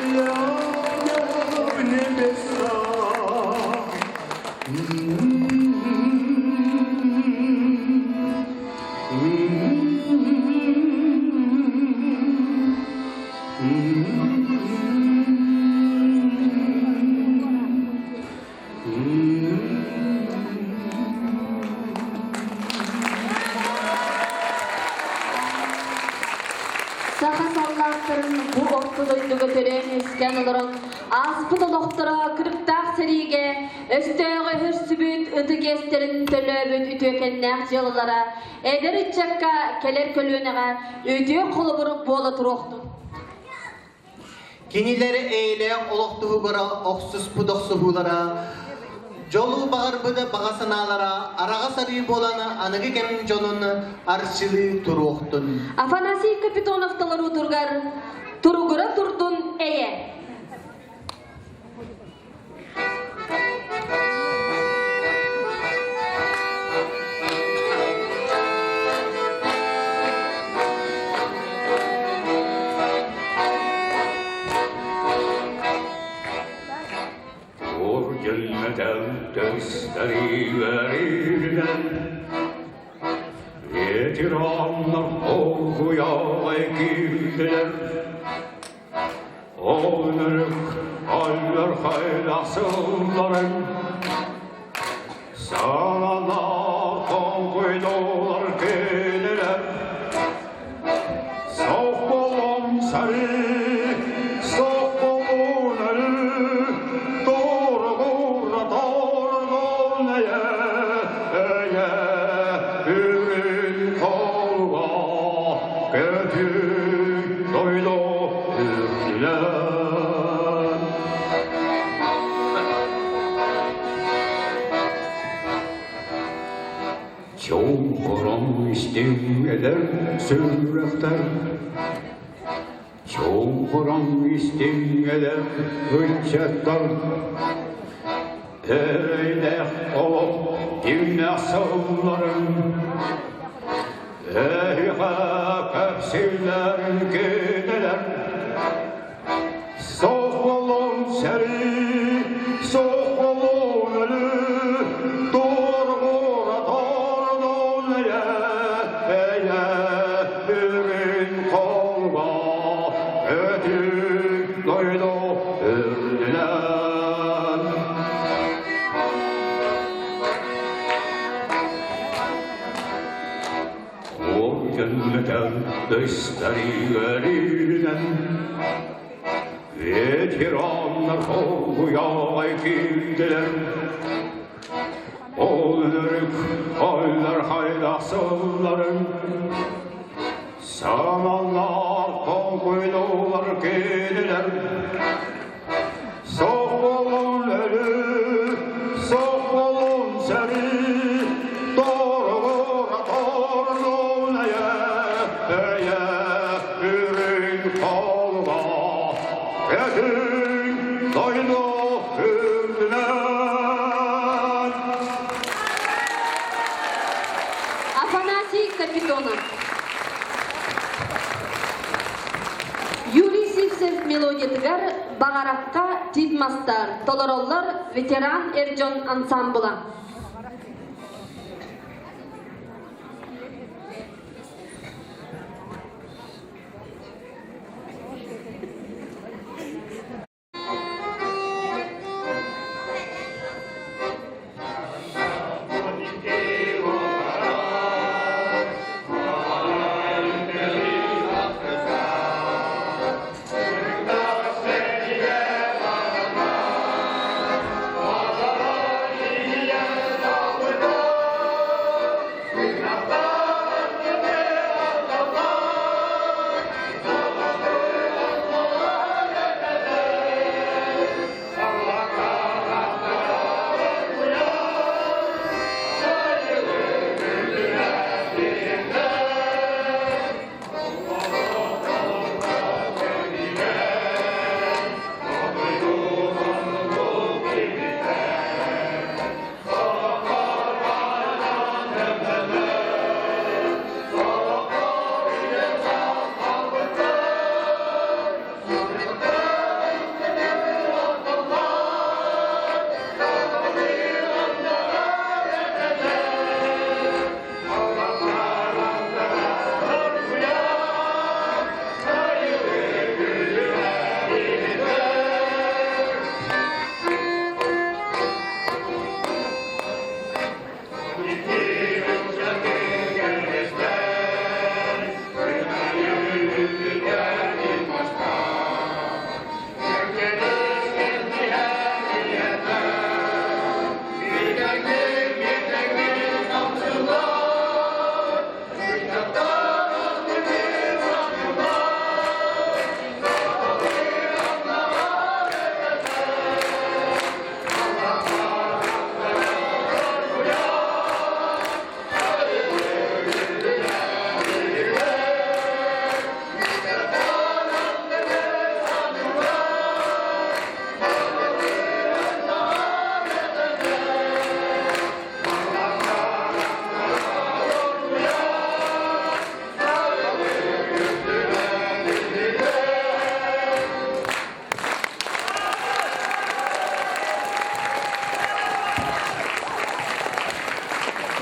Speaker 4: глядя в небеса.
Speaker 9: Саха саллааттарын бу орто дойдуга төрөөн-үөскээн олорон ааспыт олохторо кырыктаах сэриигэ өстөөҕү өһөрсүбүт ытык иэстэрин төлөөбүт үтүөкэннээх дьыалалара эдэр ыччакка кэлэр көлүөнэҕэ үтүө холобур буола туруохтун.
Speaker 7: Кинилэр эйэлээх олох туһугар охсуспут охсуһуулара, дьолу баҕарбыт баҕа санаалара араҕас арыы буолан аныгы кэм дьонун арчылыы туруохтун.
Speaker 9: Афанасий Капитонов толоруутугар туругура турдун эйэ.
Speaker 12: Gösteriverirler Veteranlar orduya girdiler Onuruk aller haylасыларын.
Speaker 4: сэрии, суох буоллун өлүү, туругура турдун эйэ, эйэ, үрүҥ холуга көтүй дойду үрдүнэн. Чоҥхорон истиҥ эдэр сүрэхтэр, Чоҥхорон истиҥ эдэр ыччаттар, Эрэйдээх олох кимнээх сылларын Эһиэхэ кэпсииллэрин кинилэр. Суох буоллун сэрии, суох буоллун өлүү, туругура турдун эйэ, эйэ, үрүҥ холго, өтүк дойду үрдүнэн. Орденнэтэн өстөрүгэринэн ветераннар холбуйаҕай киирдилэр. Ол өлөрүк ойлар хайдах сылларын самаллар толкуйдуулар кинилэр. Суох буолун өлүү, суох буолун сэрии, торугура тордун эйэ, эйэ, үрүҥ холуга, этиҥ дойду үрдүнэн.
Speaker 9: Афанасий Капитонов. Юрий Сивцев мелодиятыгар Баҕарахха тиит мастар толороллор ветеран эр дьон ансамбла.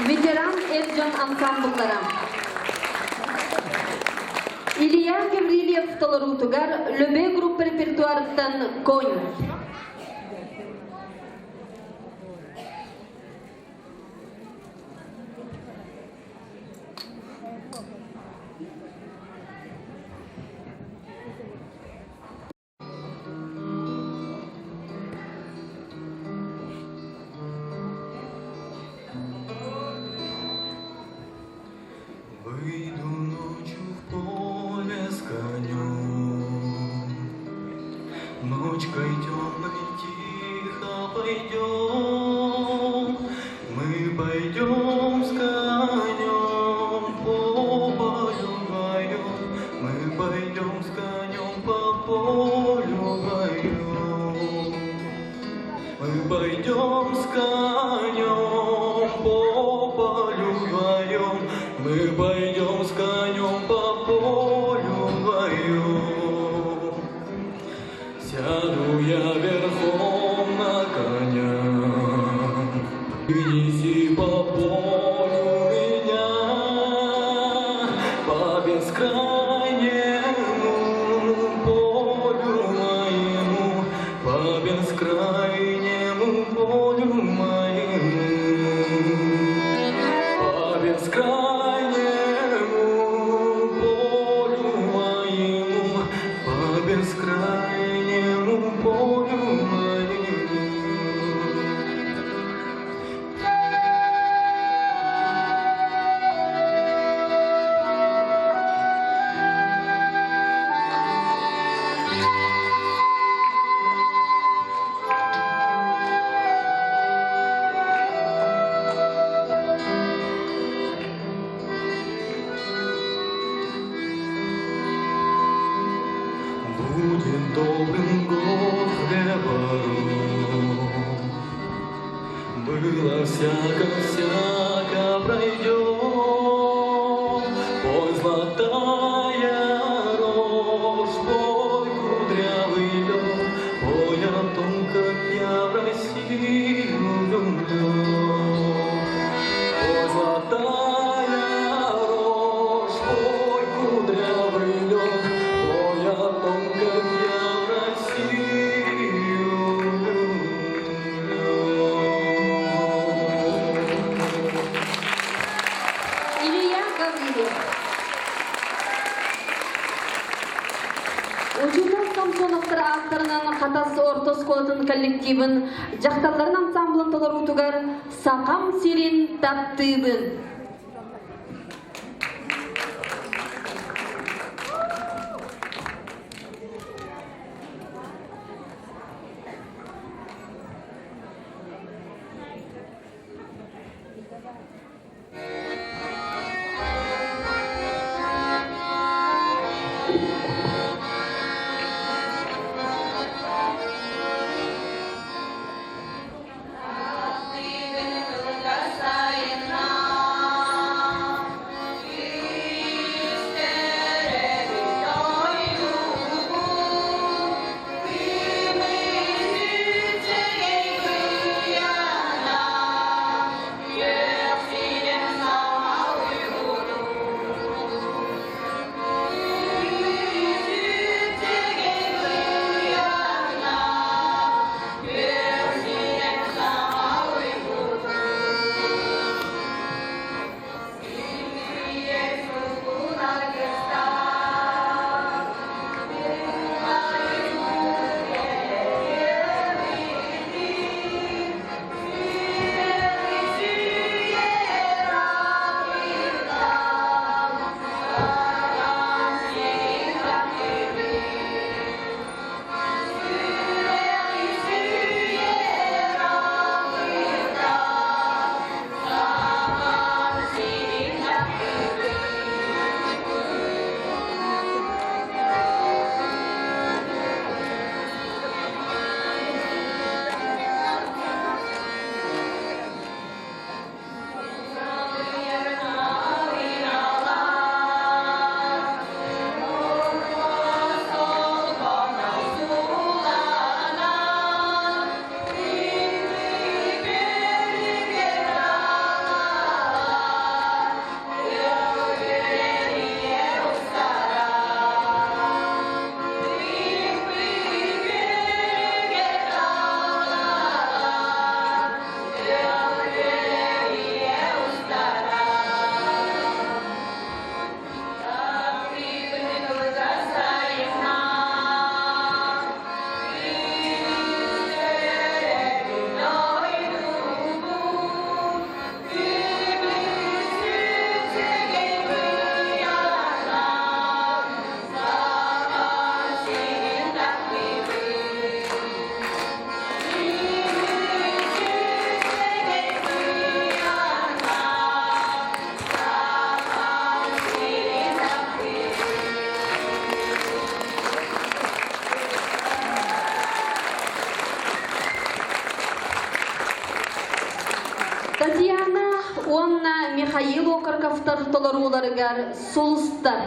Speaker 9: Ветеран эр дьон ансамбллара. Илья Гаврильев толоруутугар Лөбө группа репертуарыттан «Конь».
Speaker 13: Ручкой темной тихо пойдем, Мы пойдем с конем по полю вдвоем, Мы пойдем с конем по полю вдвоем. Мы пойдем с конем по полю вдвоем, Мы пойдем с конем по полю вдвоем. Сяду я верхом на коня, Неси по полю меня, По бескрайнему полю моему, По бескрайнему полю моему, По бескрайнему полю моему, По бескрайнему полю моему. Будет добрым год хлебороб, Было всяко, всяко пройдет. Пой, золотая рожь, пой, кудрявый лен, Пой о том, как я в Россию влюблен. Пой, золотая рожь, пой, кудрявый лен, Пой о том, как я в Россию влюблен.
Speaker 9: Илья Гаврилов. Учутал Самсоновтар ааттарынан Хатас орто оскуолатын коллективын дьахталларын ансамблын толоруутугар Сахам сирин таптыыбын.
Speaker 14: Таптыыбын кылгас сайыннар.
Speaker 9: Макаровтар толорууларыгар Сулустар.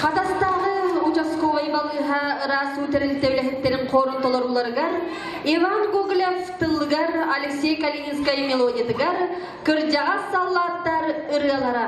Speaker 9: Хатастааҕы участковай балыыһа ыраас уу тэрилтэ үлэһиттэрин хорун толорууларыгар Иван Гоголев тыллыгар Алексей Калининскай мелодиятыгар Кырдьаҕас саллааттар ырыалара.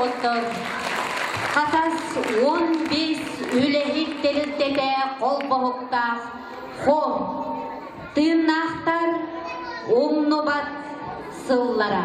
Speaker 8: доҕоттор, Хатас 15 үлэһит тэрилтэтэ холбоһуктаах хор тыыннаахтар умнубат сыллара.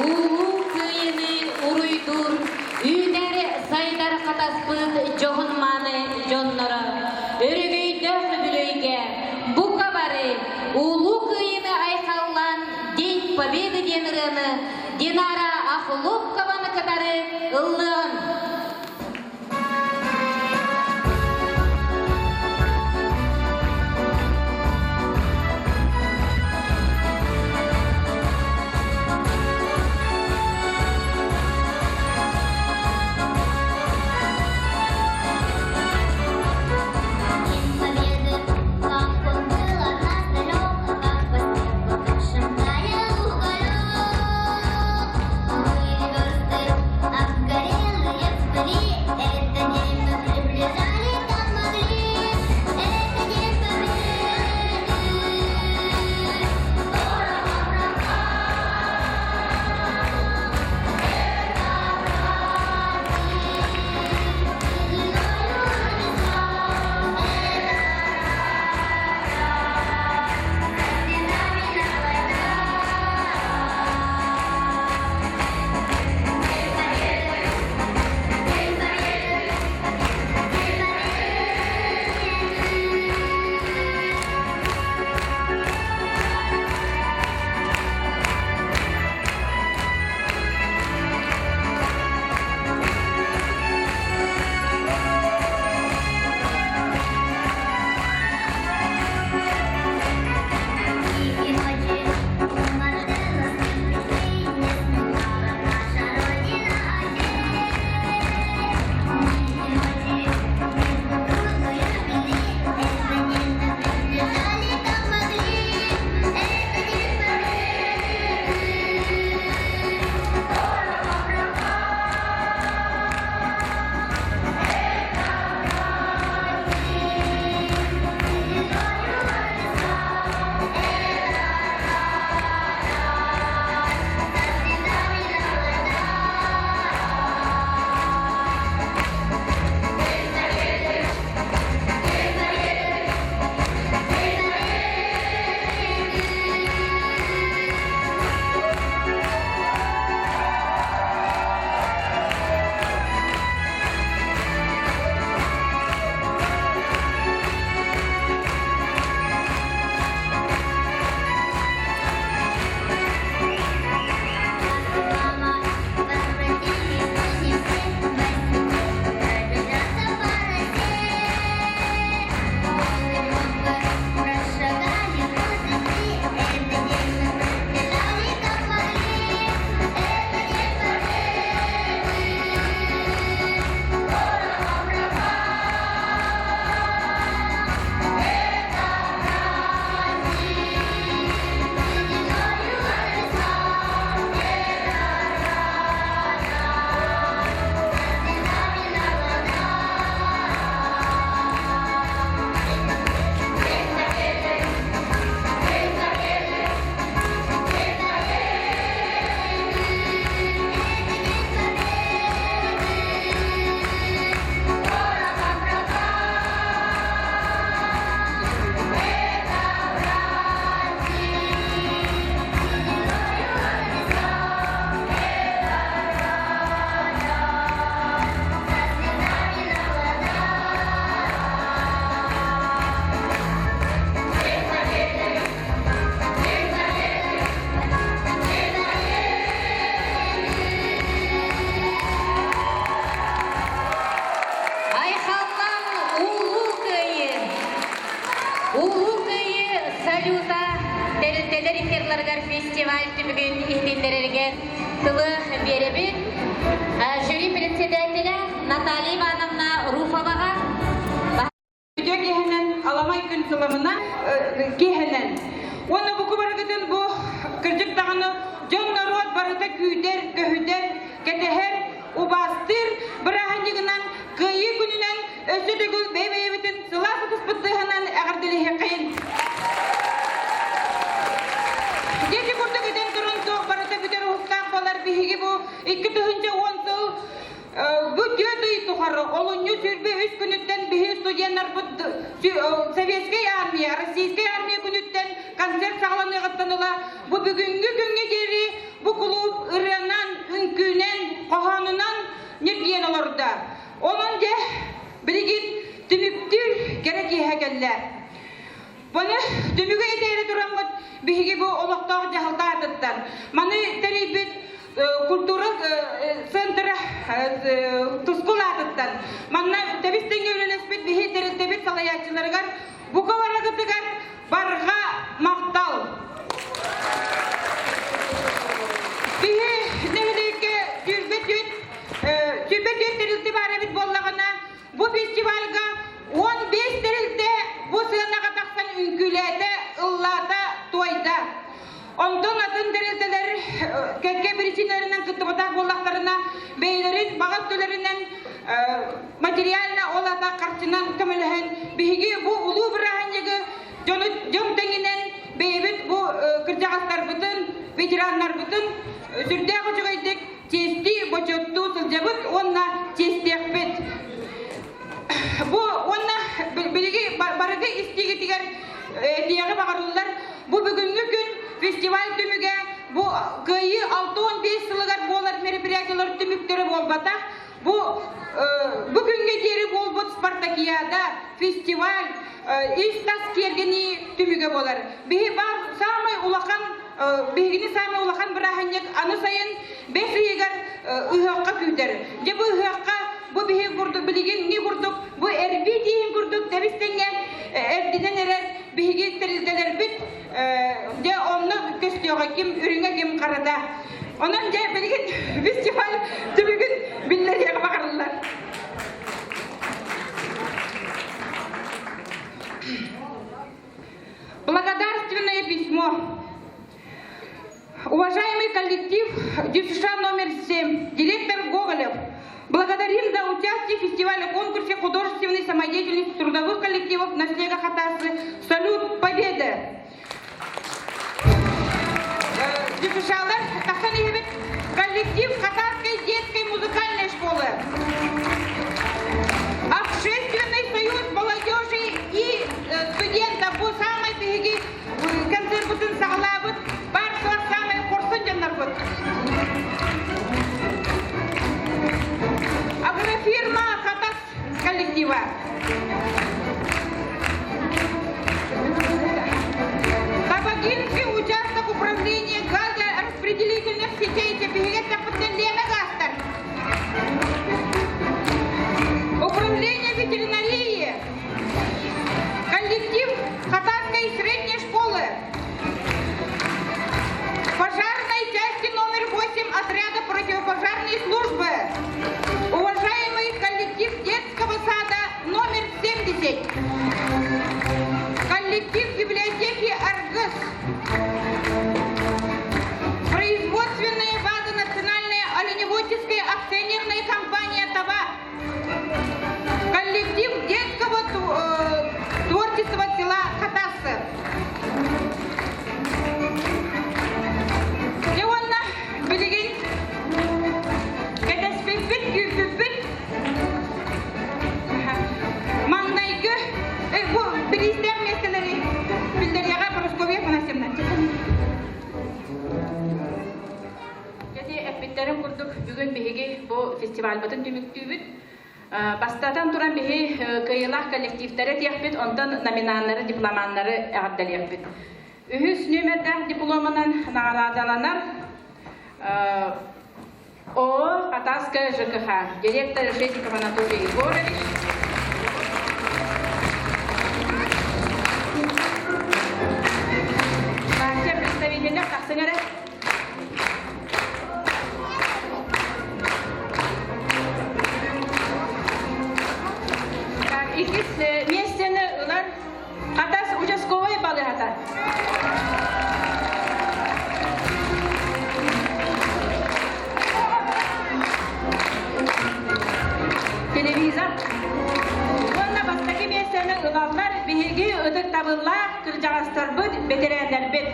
Speaker 8: Улуу Кыайыны уруйдуур, үүнэр сайдар хатаспыт дьоһун-мааны дьонноро өрөгөйдөөх үбүлүөйгэ бука бары Улуу Кыайыны айхаллаан День Победы диэн ырыаны Динара Охлопкованы кытары ыллыаҕын.
Speaker 14: Победы, как он был от нас далек, как по снегу шагая уголек. Были версты обгорелые в
Speaker 8: түмүгүн иһитиннэрэригэр тылы биэрэбин. Жюри председателэ Наталья Ивановна Руфоваҕа.
Speaker 11: Үтүө киэһэнэн, аламай күн сыламына киэһэнэн. Уонна бу барыгытын бу кырдьык даҕаны дьон норуот барыта күүтэр, көһүтэр, кэтэһэр, убаастыыр бырааһынньыгынан Кыайыы күнүнэн өссө төгүл бэйэ-бэйэбитин сылаас ытыспыт тыаһынан эҕэрдэлиһиэххэйин. Дьэ курдук этэн туран туох барыта бүтэр уһуктаах буолар биһиги бу 2010 сыл бу түөрт ый тухары олунньу 23 күнүттэн биһи студеннарбыт Советскай армия, Российскай армия күнүттэн концерт саҕаланыаҕыттан ыла бу бүгүҥҥү күҥҥэ диэри бу кулууп ырыанан, үҥкүүнэн, хоһоонунан ньиргийэн олордо. Онон дьэ, билигин түмүктүүр кэрэ киэһэ кэллэ. Бұны түмүгү этээри тураммыт биһиги бу олохтоох дьаһалта аатыттан маны тэрийбит культура центра тускул аатыттан манна тэбис тэҥҥэ үлэлэспит биһи тэрилтэбит салайааччыларыгар бука барыгытыгар барҕа махтал! Биһи нэһилиэккэ 24 24 тэрилтэ баар эбит буоллаҕына, бу фестивальга 15 тэрилтэ бу сыанаҕа тахсан үҥкүүлээтэ, ыллаата, туойда. Онтон атын тэрилтэлэр кэккэ биричиинэлэринэн кыттыбатах буоллахтарына, бэйэлэрин баҕа өттүлэринэн материально ол ата харчынан көмөлөһөн биһиги бу улуу бырааһынньыгы дьону дьон тэҥинэн бэйэбит бу кырдьаҕастарбытын, ветераннарбытын сүрдээх үчүгэйдик чиэстии, бочуоттуу сылдьабыт уонна чиэстиэхпит. Бу уонна билиги барыгы истиигитигэр этиэҕи баҕарыллар. Бу бүгүҥҥү күн фестиваль түмүгэ бу Кыайыы 65 сылыгар буолар мероприятиелар түмүктэрэ буолбатах. Бу бу күҥҥэ диэри буолбут спартакиада, фестиваль ис-тас киэргэнии түмүгэ буолар. Биһи бар саамай улахан биһигини саамай улахан бырааһынньык аны сайын бэс ыйыгар ыһыахха күүтэр. Дьэ бу ыһыахха бу биһи курдук билигин ни курдук бу эрбии тииһин курдук тэбис тэҥҥэ эрдинэн эрэр биһиги тэрилтэлэрбит дьэ онно көстүөҕэ ким үрүҥэ ким харата. Онон дьэ билигин фестиваль түмүгүн биллэриэҕи баҕарыллар. Благодарственное письмо. Уважаемый коллектив ДЮСШ номер 7, директор Гоголев, благодарим за участие в фестивале-конкурсе художественной самодеятельности трудовых коллективов на снегах Хатасы «Салют Победы!» ДЮСШалар тахсан иһибит коллектив Хатасской детской музыкальной школы. Общественный союз молодежи и студентов бу самай биһиги концерпытын саҕалаабыт бар суох саамай хорсун дьоннорбут. Агрофирма Хатас коллектива. Табагинский участок управления газораспределительных сетей Биһиги Лена Гастар. Управление ветеринарии. Коллектив Хатасской средней школы. Пожарной части номер 8 отряда противопожарной службы. Уважаемый коллектив детского сада номер 70. Коллектив библиотеки «Аргыс». Производственная база Национальной оленеводческой акционерной компании «Таба». Коллектив детского творчества села Хатасы. Дьэ уонна билигин кэтэспиппит, күүппүппүт маҥнайгы бу бириистээх миэстэлэри биллэриэҕэ Прасковья Афанасьевна.
Speaker 15: Дьэ эппиттэрин курдук бүгүн биһиги бу фестивальбытын түмүктүүбүт. Бастатан туран биһи кыайыылаах коллективтары этиэхпит, онтон номинаннары, дипломаннары эҕэрдэлиэхпит. Үһүс нүөмэрдээх дипломунан наҕараадаланар ООО «Хатасская ЖКХ», директор Решетников Анатолий Егорович. Партия представителя тахсың эрэ.
Speaker 11: ытыктабыллаах кырдьаҕастарбыт, бэтэрээннэрбит!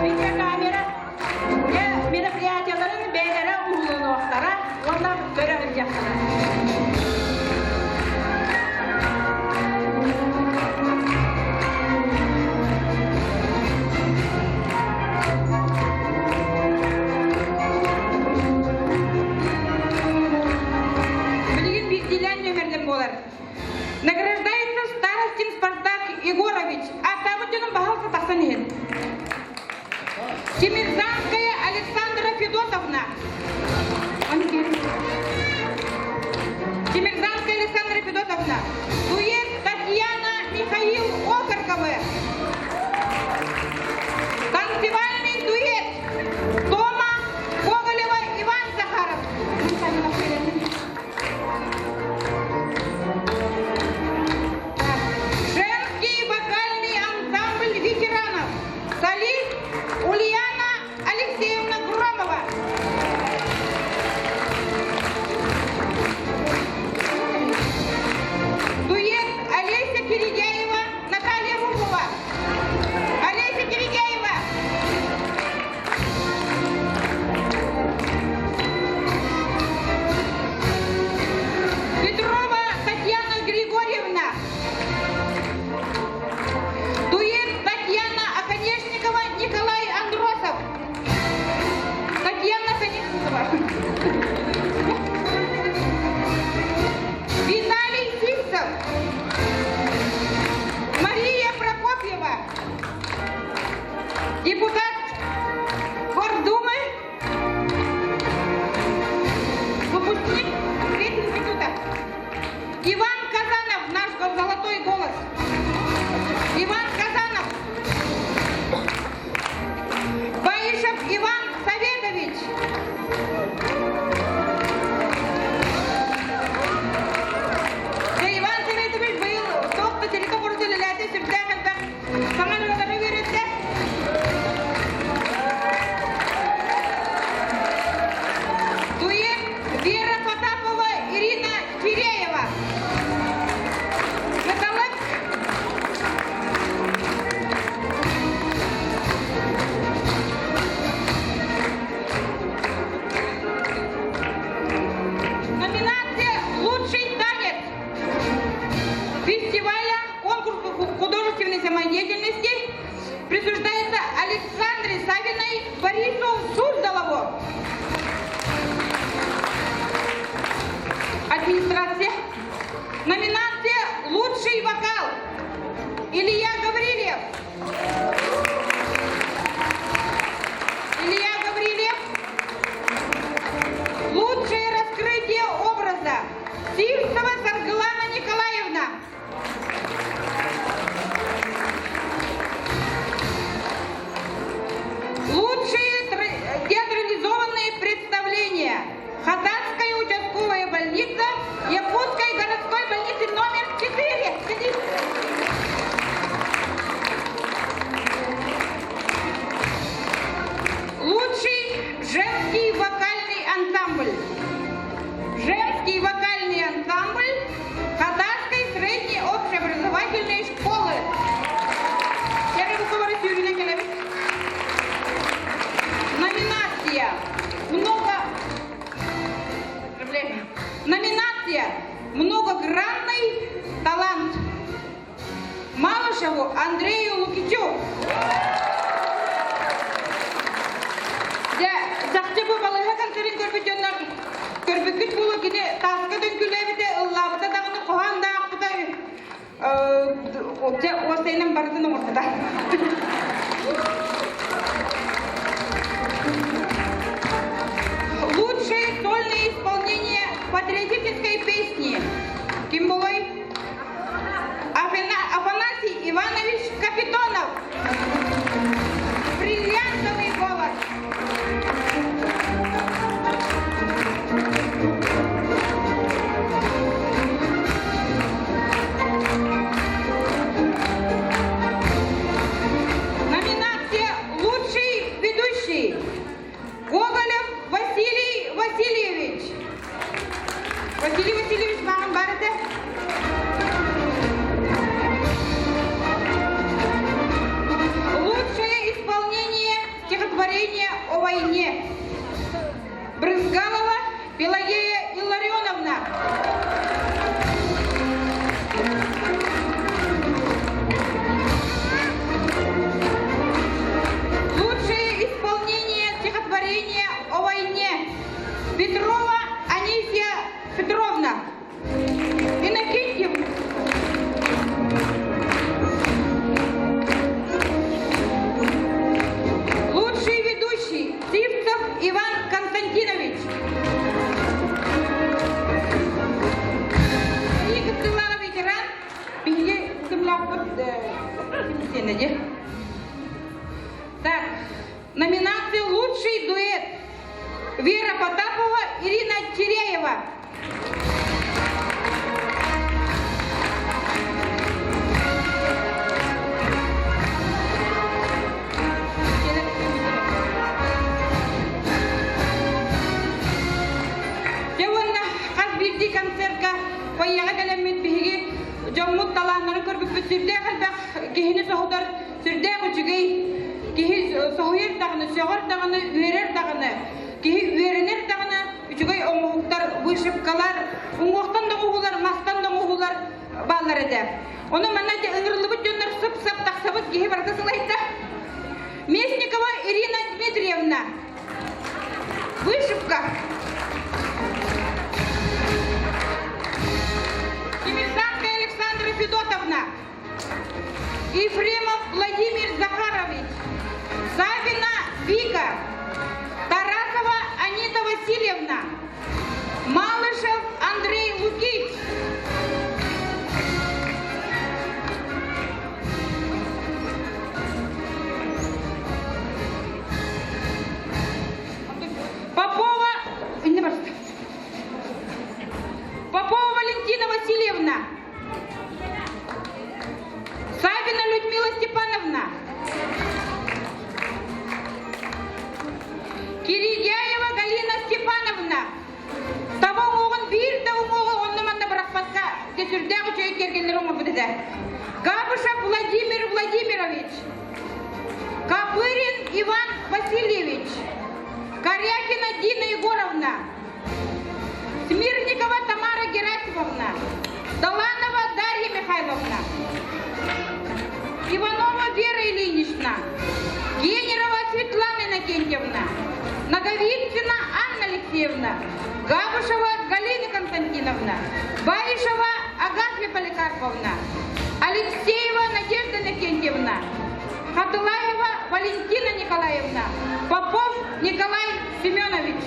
Speaker 11: Видеокамера дьэ мероприятиеларын бэйэлэрэ уһулунуохтара уонна көрө сылдьыахтара. Билигин биирдиилээн нүөмэринэн буолар. Награждается Старостин Спартак Егорович. Ааттаабыт дьонум баһылса тахсан иһин. Тимирзанская Александра Федотовна. Тимирзанская Александра Федотовна. Дуэт Татьяна Михаил Окорковы. Танцевальный дуэт Тома Гоголева Иван Захаров. Женский вокальный ансамбль ветеранов. Солист Ульяна Алексеевна Громова. Дуэт Олеся Киригеева, Наталья Руфова. Олеся Киригеева. Петрова Татьяна Григорьевна. Дуэт Татьяна Оконешникова, Николай Андросов. Татьяна Оконешникова. Виталий Сивцев. Мария Прокопьева. Депутат Гордумы. Выпускник института. Иван Казанов, наш золотой голос. Иван Казанов. Баишев Иван Советович. Иван Советович быйыл туох да телефон үлэлээтэ сүрдээх элбэх саҥа ырыалары үөрэттэ. Дуэт Вера Потапова, Ирина Киреева. Кыталык Номинация «Лучший танец» фестиваля конкурса художественной самодеятельности присуждается Александре Савиной Борису Суздалову. Администрация. Номинация «Лучший вокал» Илья Гаврилев. Илья Гаврилев. Лучшее раскрытие образа Сивцева Саргылана Николаевна. Лучшие театрализованные представления. Хатанская участковая больница Якутской городской больницы номер 4. Лучший женский вокальный ансамбль. Женский вокальный ансамбль Хатанской средней общеобразовательной школы. Номинация «Много Номинация «Многогранный талант». Малышеву Андрею Лукичу. Дьэ, чахчы бу балыыһа концерын көрбүт дьоннор көрбүккүт буолуо кини тааска дөҥкүлээбитэ, ыллаабыта даҕаны хоһоон да аахпыта дьэ уостайынан барытын оҥорбута. Лучшее сольное исполнение патриотической песни. Ким болой? Афанасий Иванович Капитонов. Бриллиантовый голос. Номинация.
Speaker 15: Кыыс дии. Так, номинация «Лучший дуэт» Вера Потапова, Ирина Теряева. Дьэ уонна хас биирдии концертка фойеҕа кэлэммит биһиги дьоммут талааннарын көрбүппүт сүрдээх элбэх киһини соһутар сүрдээх үчүгэй киһи соһуйар даҕаны, сөҕөр даҕаны, үөрэр даҕаны, киһи үөрэнэр даҕаны үчүгэй оҥоһуктар, вышивкалар, уҥуохтан да оҥоһуулар, мастан да оҥоһуулар бааллар этэ. Ону манна ыҥырыллыбыт дьоннор сып-сап тахсабыт киһи барыта сылайда. Местникова Ирина Дмитриевна. Вышивка. Тимирсанская Александра Федотовна. Ефремов Владимир Захарович, Савина Вика, Тарасова Анита Васильевна, Малышев Андрей Лукич. Попова, Попова Валентина Васильевна. Савина Людмила Степановна. Киригяева Галина Степановна. Таба уҥуоҕун биир да уҥуоҕу онно-манна бырахпакка сүрдээх үчүгэй кэргэннэр оҥорбут этэ. Габышев Владимир Владимирович. Копырин Иван Васильевич. Корякина Дина Егоровна. Смирникова Тамара Герасимовна, Доланова Дарья Михайловна, Иванова Вера Ильинична, Генерова Светлана Иннокентьевна, Наговицына Анна Алексеевна, Габышева Галина Константиновна, Баишева Агафья Поликарповна, Алексеева Надежда Иннокентьевна, Хатылаева Валентина Николаевна, Попов Николай Семенович.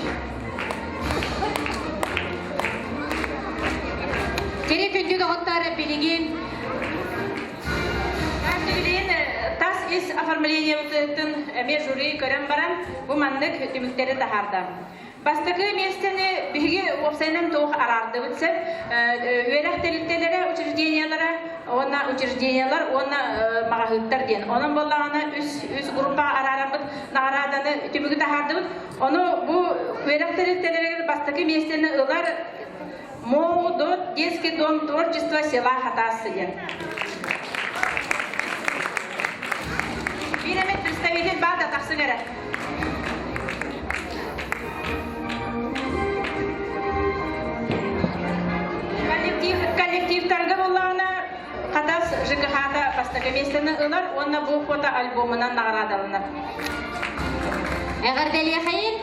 Speaker 8: Кэрэ күндү доҕоттор билигин
Speaker 11: Билигин тас ис оформлениебытын эмиэ жюри көрөн баран бу маннык түмүктэри таһаарда. Бастакы миэстэни биһиги уопсайынан туох араардыбыт сөп үөрэх тэрилтэлэрэ, учреждениелара уонна учреждениелар уонна маҕаһыыттар диэн. Онон буоллаҕына үс үс группаҕа араараммыт наҕарааданы түмүгү таһаардыбыт. Ону бу үөрэх тэрилтэлэригэр бастакы миэстэни ылар МОУДОТ детский дом творчества села Хатасы диэн. Биир эмит представитель баар да тахсыҥ эрэ. Коллектив, коллективтарга буллаҕына Хатас ЖКХ-та бастакы миэстэни ылар уонна бу фото альбомунан наҕараадаланар.
Speaker 8: Эҕэрдэлиэхэйин!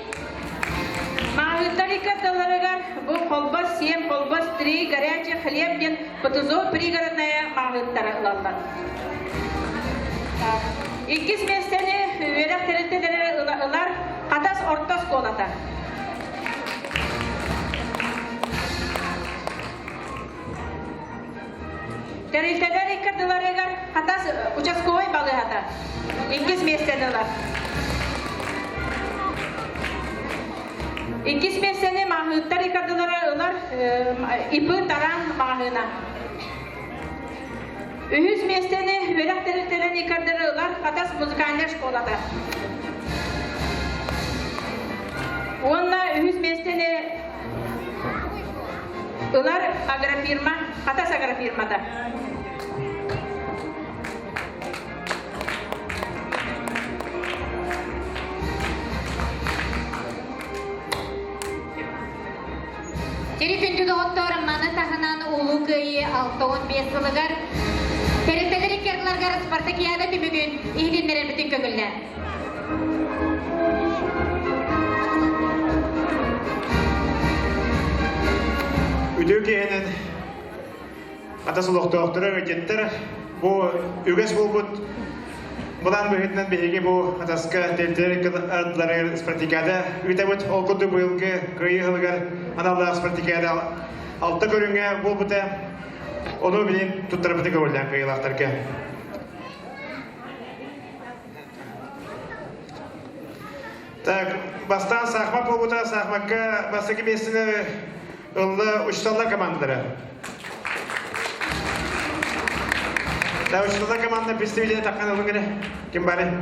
Speaker 11: Маҕаһыыннар иккардаларыгар бу Холбос 7, Холбос 3, Горячий хлеб диэн ПТЗО пригородная маҕаһыыттара ылаллар. Иккис миэстэни үөрэх тэрилтэлэрэ ылар Хатас орто оскуолата. Тэрилтэлэр иккардыларыгар Хатас участковай балыыһата иккис миэстэни ылар. Иккис миэстэни маҕаһыыттар иккардылара ылар ИП Таран маҕаһыына. Үһүс миэстэни үөрэх тэрилтэлэрин иккардары ылар Хатас музыкальнай школата. Уонна үһүс миэстэни Ылар агрофирма, Хатас агрофирмата.
Speaker 8: Сири күндү доҕоттор, маны таһынан Улуу Кыайыы 65 сылыгар тэрилтэлэр икки спартакиада түмүгүн иһитиннэрэрбитин көҥүллээн.
Speaker 16: Үтүө киһинэн Хатас олохтоохторо ыалдьыттар бу үгэс буолбут былаан быһыытынан биһиги бу Хатаска тэрилтэлэр ардыларыгар спартакиада ыытабыт. Ол курдук быйылгы Кыайыы сылыгар аналлаах спартакиада алта көрүҥэ буолбута. Ону билигин туттарбыты көҥүллээн кыайыылаахтарга. Так, бастаан саахмат буолбута, саахмакка бастакы миэстэни ылла учууталлар командалара. Да, учууталлар команда представителя таххан ылын гене. Ким бары?